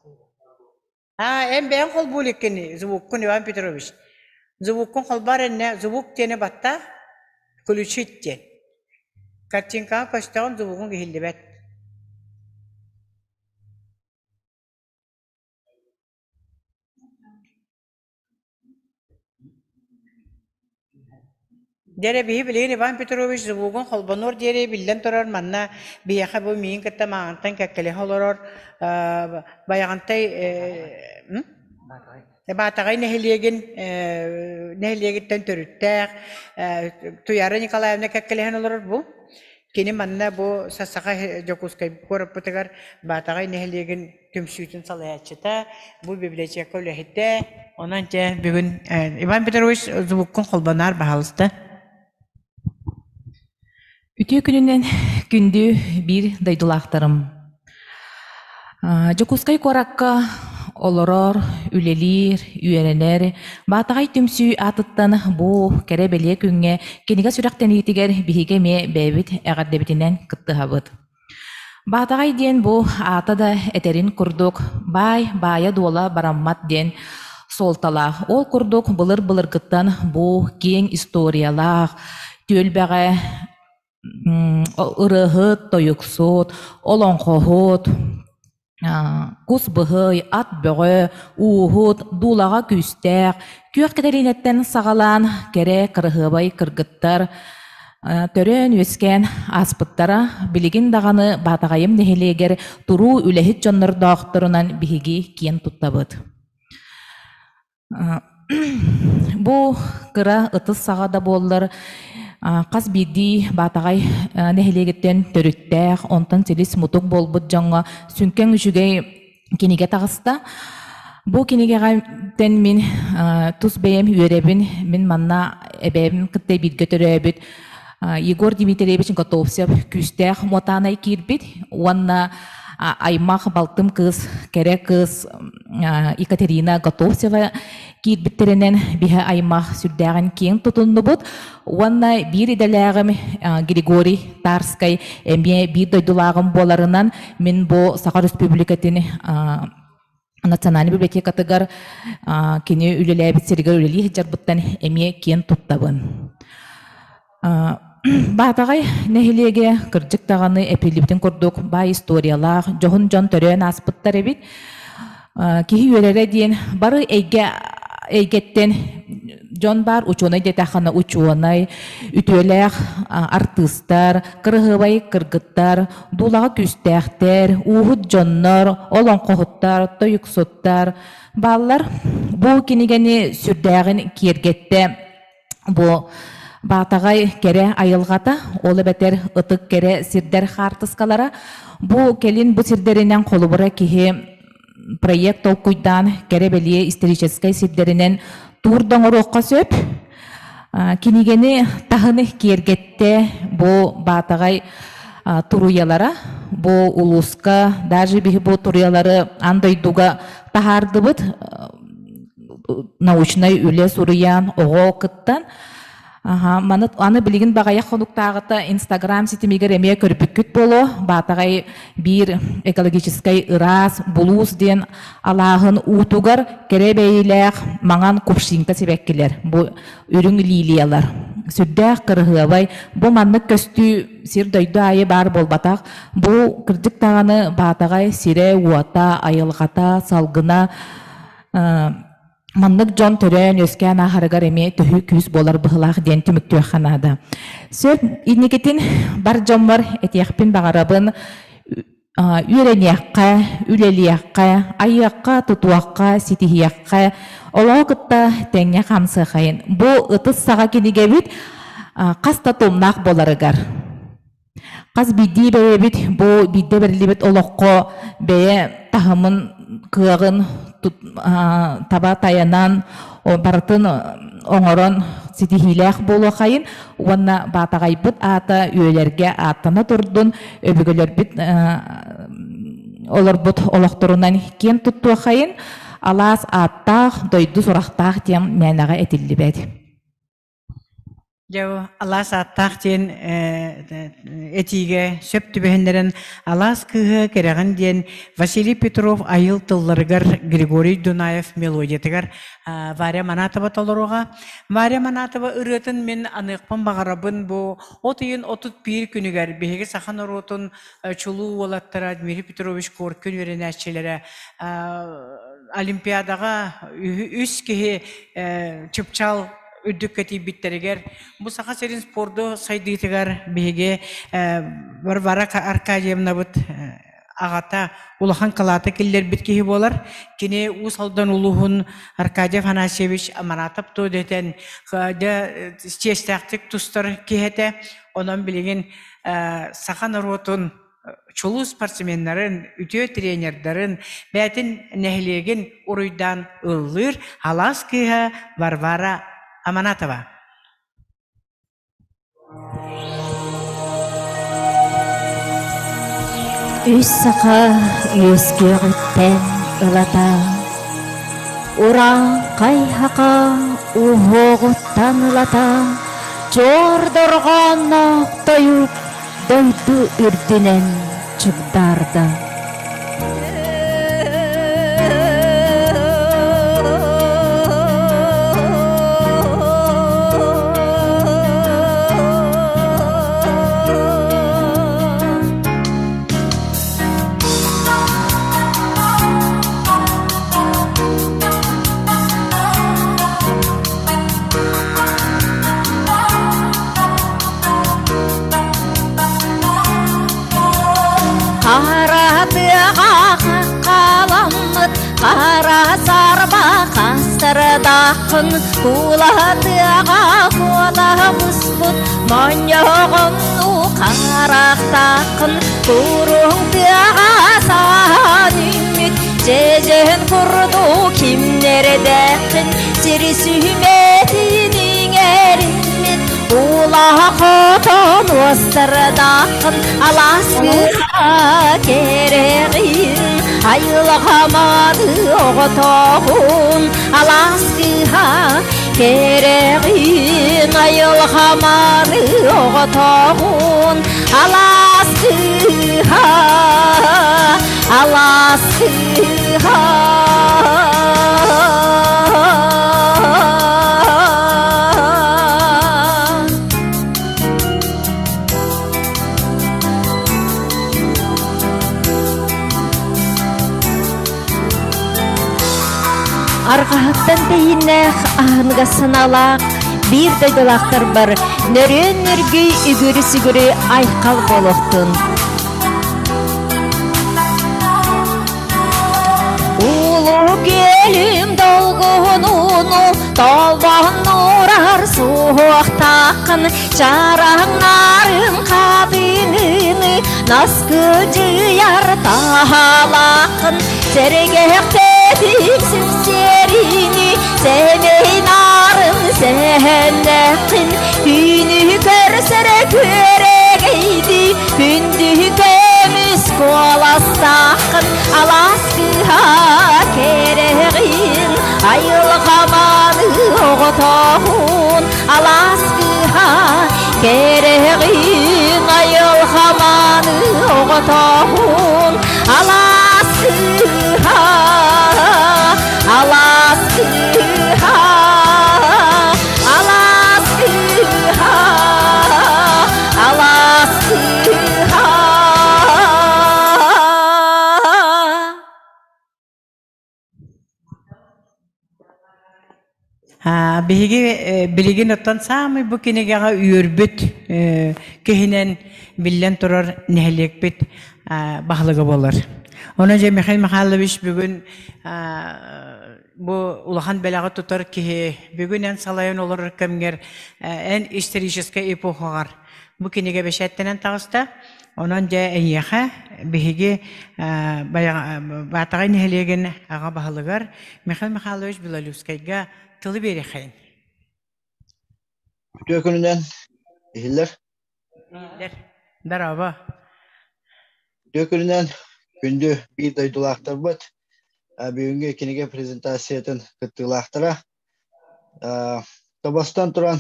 А, эн бэйэҥ холбуу иликкин звуккун, Иван Петрович. Звуккун холбоор иннэ, звук диэни баттаа, включить диэн. Картинкаҕа көстөҕүн звугуҥ иһиллибэт. Дьэ биһи билигин Иван Петрович звугун холбонуор диэри биллэн турар манна биһиэхэ бу миигин кытта мааҕынтан кэккэлэһэ олорор Байаҕантай Баатаҕай нэһилиэгин нэһилиэгиттэн төрүттээх Туяра Николаевна кэккэлэһэн олорор бу. Кини манна бу Саха Дьокуускай куораппытыгар Баатаҕай нэһилиэгин түмсүүтүн салайааччыта, бу библиотека үлэһитэ. Онон дьэ бүгүн Иван Петрович звуккун холбоноор баһаалыста. Үтүө күнүнэн күндү биир дойдулаахтарым. Дьокуускай куоракка олорор, үлэлиир, үөрэнэр Баатаҕай түмсүү аатыттан бу кэрэ-бэлиэ күҥҥэ кинигэ сүрэхтэниитигэр биһиги эмиэ бэйэбит эҕэрдэбитинэн кыттыһабыт. Баатаҕай диэн бу аата да этэрин курдук баай баайа-дуола бараммат диэн суолталаах. Ол курдук былыр-былыргыттан бу киэҥ историялаах түөлбэҕэ ырыаһыт, тойуксут, олоҥхоһут, кус быһый, ат бөҕө, ууһут, дуулаҕа күүстээх, күөх кэтэлиинэттэн саҕалаан кэрэ кыраһыабай кыргыттар төрөөн-үөскээн ааспыттара. Билигин даҕаны Баатаҕайым нэһилиэгэр туруу үлэһит дьоннордоохторунан биһиги киэн туттабыт. Бу кыра ытыс саҕа да буоллар, хас биирдии Баатаҕай нэһилиэгиттэн төрүттээх, онтон силис-мутук буолбут дьоҥҥо сүҥкэн үчүгэй кинигэ таҕыста. Бу кинигэҕэ мин тус бэйэм үөрэбин, мин манна эбээбин кытта бииргэ төрөөбүт Егор Дмитриевич Готовцев күүстээх муотаанай киирбит уонна аймах балтым кыыс, кэрэ кыыс Екатерина Готовцева киирбиттэринэн биһи аймах сүрдээҕин киэҥ тутуннубут уонна биир идэлээҕим Григорий Тарскай эмиэ биир дойдулааҕым буоларынан мин бу Саха Республикатын Национальнай библиотекатыгар кини үлэлээбит сиригэр үлэлии сылдьарбыттан эмиэ киэн туттабын. Баатаҕай нэһилиэгэ кырдьык даҕаны эпиллибитин курдук баай историялаах, дьоһун дьон төрөөн ааспыттар эбит. Киһи үөрэрэ диэн бары эйгэ эйгэттэн дьон баар учуонай диэтэххинэ учуонай, үтүөлээх артыыстар, кырыһыабай кыргыттар, дуулаҕа күүстээхтэр, ууһут дьоннор, олоҥхоһуттар, тойуксуттар бааллар. Бу кинигэни сүрдээҕин киэргэттэ бу Баатаҕай кэрэ айылҕата, ол эбэтэр ытык кэрэ сирдэр хаартыскалара. Бу кэлин бу сирдэринэн холобура киһи проект толкуйдаан кэрэ-бэлиэ историческай сирдэринэн туур да оҥоруохха сөп. Кинигэни таһыны киэргэттэ бу Баатаҕай туруйалара. Бу улууска даже биһи бу туруйалары аан дойдуга таһаардыбыт научнай үлэ суруйан оҕо кыттан Аха, маны аны билигин баҕайах хонуктааҕыта Инстаграм ситимигэр эмиэ көрбүккүт буолуо. Баатаҕай биир экологическай ыраас булуус диэн алааһын уутугар кэрэ бэйилээх маҥан кувшинка сибэккилэр, бу үрүҥ лилиялар. Сүрдээх кырыһыабай. Бу маннык көстүү сир-дойду аайы баар буолбатах. Бу кырдьык даҕаны Баатаҕай сирэ-уота, айылҕата, салгына маннык дьон төрөөн-үөскээн ааһарыгар эмиэ төһүү күүс буолар быһылаах диэн түмүктүөххэ наада. Сөп, инникитин бар дьоммор этиэхпин баҕарабын, үөрэниэххэ, үлэлиэххэ, айыахха, тутуохха, ситиһиэххэ, олоҕу кытта тэҥҥэ хамсыахайын. Бу ытыс саҕа кинигэбит хас да томнаах буоларыгар. Хас биирдии бэйэбит бу биирдэ бэриллибит олоххо бэйэ таһымын, кыаҕын таба тайанан, барытын оҥорон ситиһиилээх буолуохайын уонна Баатаҕайбыт аата үөлэргэ ааттана турдун, өбүгэлэрбит. олорбут олохторунан киэн туттуоххайын, алаас ааттаах, дойду сурахтаах диэн мээнэҕэ этиллибэт. Дьэ, алаас ааттаах диэн этиигэ сөп түбэһиннэрэн Алаас кыыһа кэрэҕин диэн Василий Петров айыл тылларыгар Григорий Дунаев мелодиятыгар Варя Манатова толоруоҕа. Варя Манатова ырыатын мин аныахпын баҕарабын бу от ыйын 31 күнүгэр биһиги саха норуотун чулуу уолаттара Дмитрий Петрович Коркин үөрэнээччилэрэ Олимпиадаҕа үс киһи чыпчаал үрдүккэ тиийбиттэригэр бу Саха сирин спорду сайдыытыгар биһиги Варвара Аркадьевнабыт аҕата улахан кылааты киллэрбит киһи буолар. Кини Уус Алдан улууһун Аркадий Афанасьевич Амаратов туо дэтэн дьэ чиэстээхтик тустар киһи этэ. Онон билигин саха норуотун чулуу спортсменнарын, үтүө тренердарын, бэйэтин нэһилиэгин уруйдаан ыллыыр алаас кыыһа Варвара Аманатова. Үс саха үөскүөҕүттэн ылата, Урааҥхай хака уһуоҕуттан ылата, Чуор дорҕоонноох тойук дойду үрдүнэн чугдаарда. Хара тыаҕа хаххаламмыт хара сарба хастардааххын куула тыаҕа куола буспут монньоҕоннуу харахтааххын куруҥ тыаҕа саһан үүммүт дьэдьэн курдук кимнэрдээххин сири сүмэтин иҥэриммит Улаха хотон уостардааххын алаас кыыһа кэрэҕин айылҕа мааны оҕотоҕун алаас кыыһа кэрэҕин айылҕа мааны оҕотоҕун алаас кыыһа алаас кыыһа Арҕаһыттан тэйиннээх аһыныгас санаалаах биир дойдулаахтарбар нөрүөн нөргүй үгүрү-сүгүрү айхал буолуохтун. Улуу күөлүм долгунууну толбоннуурар суохтааххын чараҥнарын хатыҥыны наскыдьыйар таһалааххын сэргэхтэтик сипсиэрини сэмэй нарын сэһэннэххин түүнү көрсөр күөрэгэйди күндү көмүс куоластааххын алаас кыыһа кэрэҕин айылҕа мааны оҕотоһун алаас кыыһа кэрэҕин айылҕа мааны оҕотоһун алаас кыыһа алаас кыыһа алаас кыыһа алаас кыыһа Биһиги билигин оттон саамай бу кинигэҕэ үөрбүт киһинэн биллэн турар нэһилиэкпит баһылыга буолар. Онон дьэ Михаил Михайлович бүгүн бу улахан бэлэҕи тутар киһи бүгүн эн салайан олорор кэмҥэр эн историческай эпохаҕар бу кинигэ бэчээттэнэн таҕыста. Онон дьэ эйиэхэ биһиги Баатаҕай нэһилиэгин аҕа баһылыгар Михаил Михайлович Белолюбскайга тылы биэриэхэйин. Үтүө күнүнэн иһиллэр. Иһиллэр. Дорообо. Үтүө күнүнэн. Күндү биир дойдулаахтарбыт, бүгүҥҥү кинигэ презентациятын кыттыылаахтара. Тобостон туран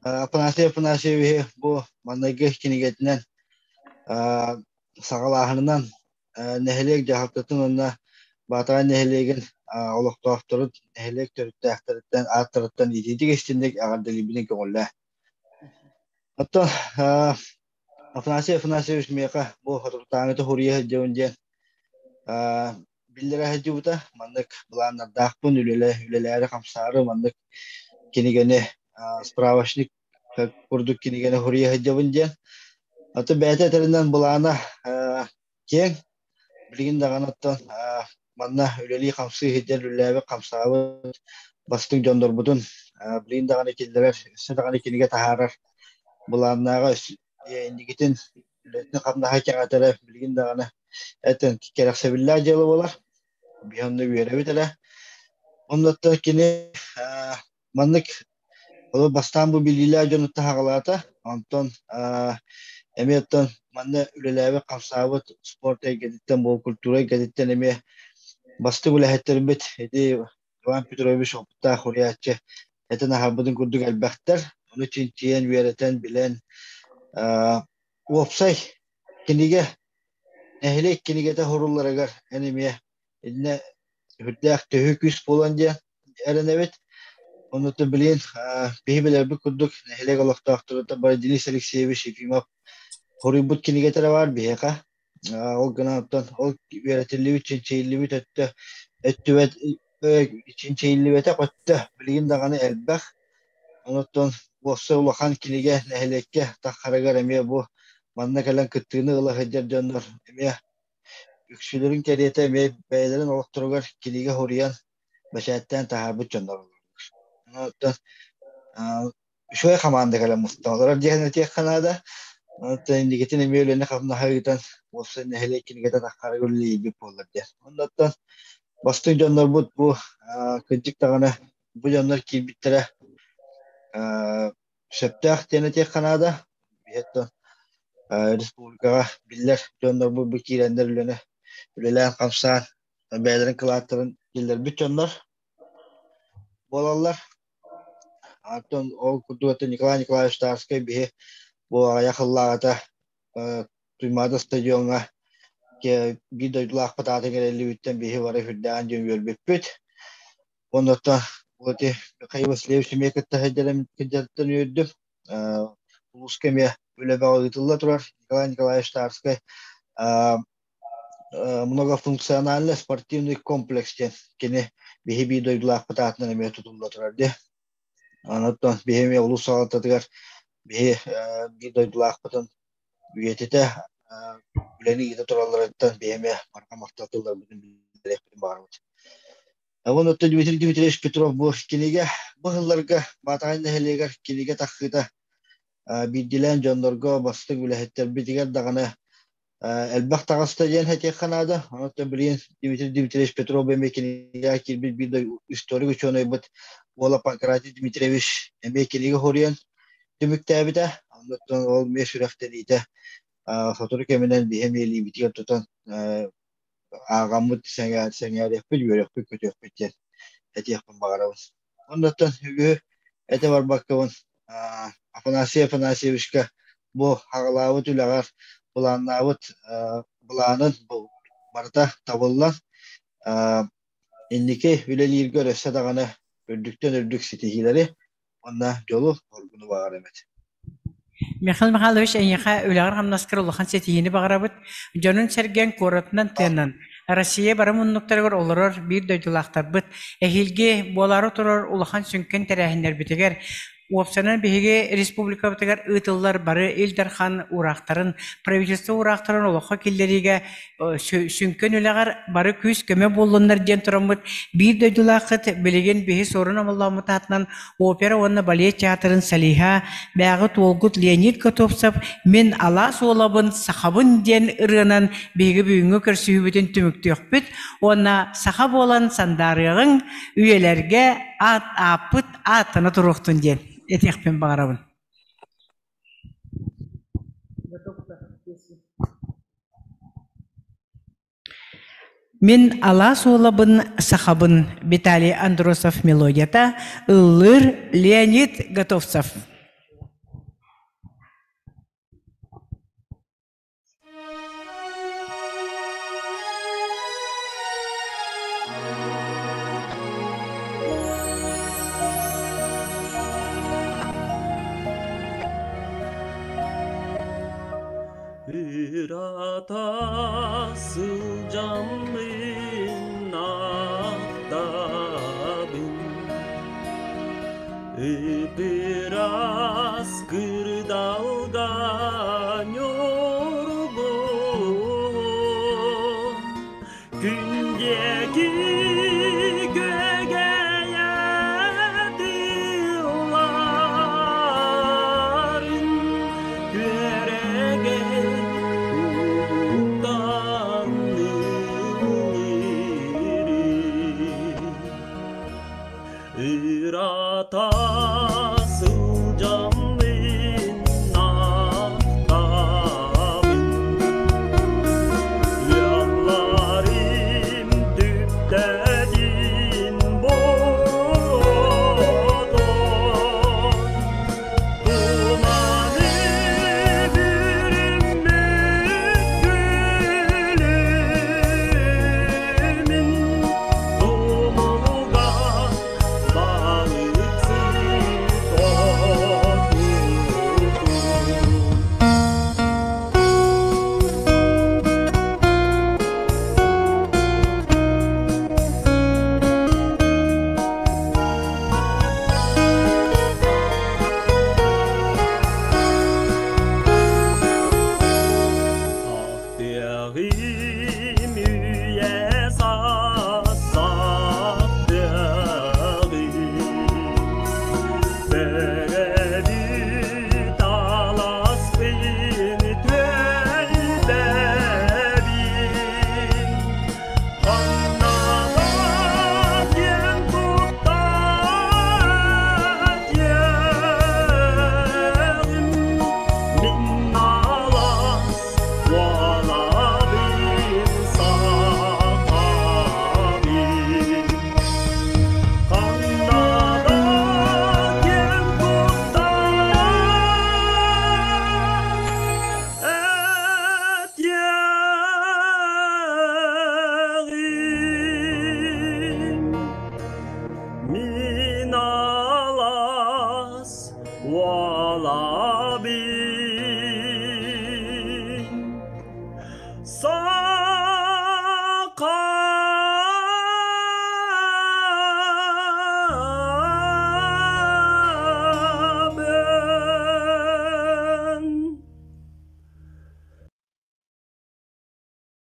Афанасий Афанасьевиһы бу маҥнайгы кинигэтинэн саҕалааһынынан нэһилиэк дьаһалтатын уонна Баатаҕай нэһилиэгин олохтоохторун нэһилиэк төрүттээхтэриттэн ааттарыттан итиитик истинник эҕэрдэлиибинин көҥүллээ. Оттон Афанасий Афанасьевич миэхэ бу соторутааҥыта суруйа сылдьабын диэн биллэрэ сылдьыбыта. Маннык былааннардаахпын, үлэлээри хамсаары маннык кинигэни справочник курдук кинигэни суруйа сылдьабын диэн. Аты бэйэтэ этэринэн былаана киэҥ. Билигин даҕаны оттон манна үлэлии-хамсыы сылдьар үлэлээбит хамсаабыт бастыҥ дьоннорбутун билигин даҕаны киллэрэр, өссө даҕаны кинигэ таһаарар былааннааҕа инникитин үлэтин хамнаһа кэҥэтэрэ билигин даҕаны этэн кэрэхсэбиллээх дьыала буолар. Биһи онно үөрэбит эрэ. Оннуттан кини маннык Ол бастаан бу билиилээх дьонуттан саҕалаата, онтон эмиэ оттон манна үлэлээбит, хамсаабыт спорт эйгэтиттэн, бу культура эйгэтиттэн эмиэ бастыҥ үлэһиттэрбит ити Иван Петрович опыттаах суруйааччы этэн аһарбытын курдук элбэхтэр. Ону чинчийэн, үөрэтэн, билэн уопсай кинигэ, нэһилиэк кинигэтэ сурулларыгар эн эмиэ иннэ сүрдээх төһүү күүс буолан диэн эрэнэбит. Оннуттан билигин биһи билэрбит курдук нэһилиэк олохтоохторуттан бары Денис Алексеевич Ефимов хоруйбут кинигэтэ эрэ баар биһиэхэ. Ол гынан оттон ол үөрэтиллибит, чинчийиллибит өттө өттүбэт чинчийиллибэтэх өттө билигин даҕаны элбэх. Онуттан уопсай улахан кинигэ нэһилиэккэ таххарыгар эмиэ бу манна кэлэн кыттыыны ыла сылдьар дьоннор эмиэ Үксүлэрин кэриэтэ эмиэ бэйэлэрин олохторугар кинигэ суруйан, бэчээттээн таһаарбыт дьоннор олороллор. Оттон үчүгэй хамаанда кэлэн муста олорор диэн этиэххэ наада. Оттон инникитин эмиэ үлэни-хамнаһы ыытан, уопсай нэһилиэк кинигэтэ таххарыгар үлэлиирбит буоллар диэн. Оннуттан бастыҥ дьоннорбут бу кырдьык даҕаны бу дьоннор киирбиттэрэ сөптөөх диэн этиэххэ наада. Биһиэттэн республикаҕа биллэр дьоннорбут бу киирэннэр үлэни үлэлээн-хамсаан бэйэлэрин кылааттарын киллэрбит дьоннор буолаллар. Оттон ол курдук Николай Николаевич Тарскай биһи бу аҕыйах сыллааҕыта Туймаада стадиоҥҥа биир дойдулаахпыт аатын кэлэллибиттэн биһи бары сүрдээҕин диэн үөрбүппүт. Оннуттан вот Михаил Васильевич эмиэ кытта сылдьарыттан үөрдүм. Улууска эмиэ үлэ бөҕө ыытылла турар. Николай Николаевич Тарскай многофункциональный спортивный комплекс диэн кини биһи биир дойдулаахпыт аатынан эмиэ тутулла турар дии. Онуттан биһи эмиэ улуус салалтатыгар биһи биир дойдулаахпытын үйэтитэ үлэни ыыта туралларыттан биһи эмиэ барҕа махтал тылларбытын биллэриэхпитин баҕарабыт. Онуттан Дмитрий Дмитриевич Петров бу кинигэ бу сылларга Баатаҕай нэһилиэгэр кинигэ тахсыыта биирдиилээн дьоннорго бастыҥ үлэһиттэрбитигэр даҕаны элбэх таҕыста диэн этиэххэ наада. Онуттан билигин Дмитрий Дмитриевич Петров эмиэ кинигэ киирбит биир историк учуонайбыт уола Панкратий Дмитриевич эмиэ кинигэ суруйан түмүктээбитэ. Онуттан ол эмиэ сүрэхтэниитэ сотору кэминэн биһи эмиэ илиибитигэр тутан ааҕаммыт сэҥээриэхпит, үөрүөхпүт, көтүөхпүт диэн этиэхпин баҕарабын. Оннуттан үгүһү этэ барбаккабын Афанасий Афанасьевичка бу хаҕалаабыт үлэҕэр былааннаабыт былаанын барыта табыллан инники үлэлииргэ өссө даҕаны үрдүктэн үрдүк ситиһиилэри уонна дьолу, оргуну баҕарам этэ. Михаил Михайлович, эйиэхэ үлэҕэр-хамнаскар улахан ситиһиини баҕарабыт. Дьонун-сэргэҥ куоратынан тыанан, Россия бары муннуктарыгар олорор биир дойдулаахтарбыт эһиилги буолаары турар улахан сүҥкэн тэрээһиннэрбитигэр уопсанан биһиги республикабытыгар ыытыллар бары Ил Дархан уураахтарын, правительство уураахтарын олоххо киллэриигэ сүҥкэн үлэҕэр бары күүс-көмө буоллуннар диэн тураммыт биир дойдулааххыт билигин биһи Суорун Омоллооммут аатынан опера уонна балет театрын солиһа, бээҕи туолгут Леонид Готовцев «Мин алаас уолабын, сахабын» диэн ырыанан биһиги бүгүҥҥү көрсүһүүбүтүн түмүктүөхпүт уонна саха буолан сандаарыаҕыҥ, үйэлэргэ аат ааппыт ааттана туруохтун диэн этиэхпин баҕарабын. Мин алаас уолабын сахабын Виталий Андросов мелодията ыллыыр Леонид Готовцев. Ырата сылдьаммын ахтабын Ып-ыраас кырдалга.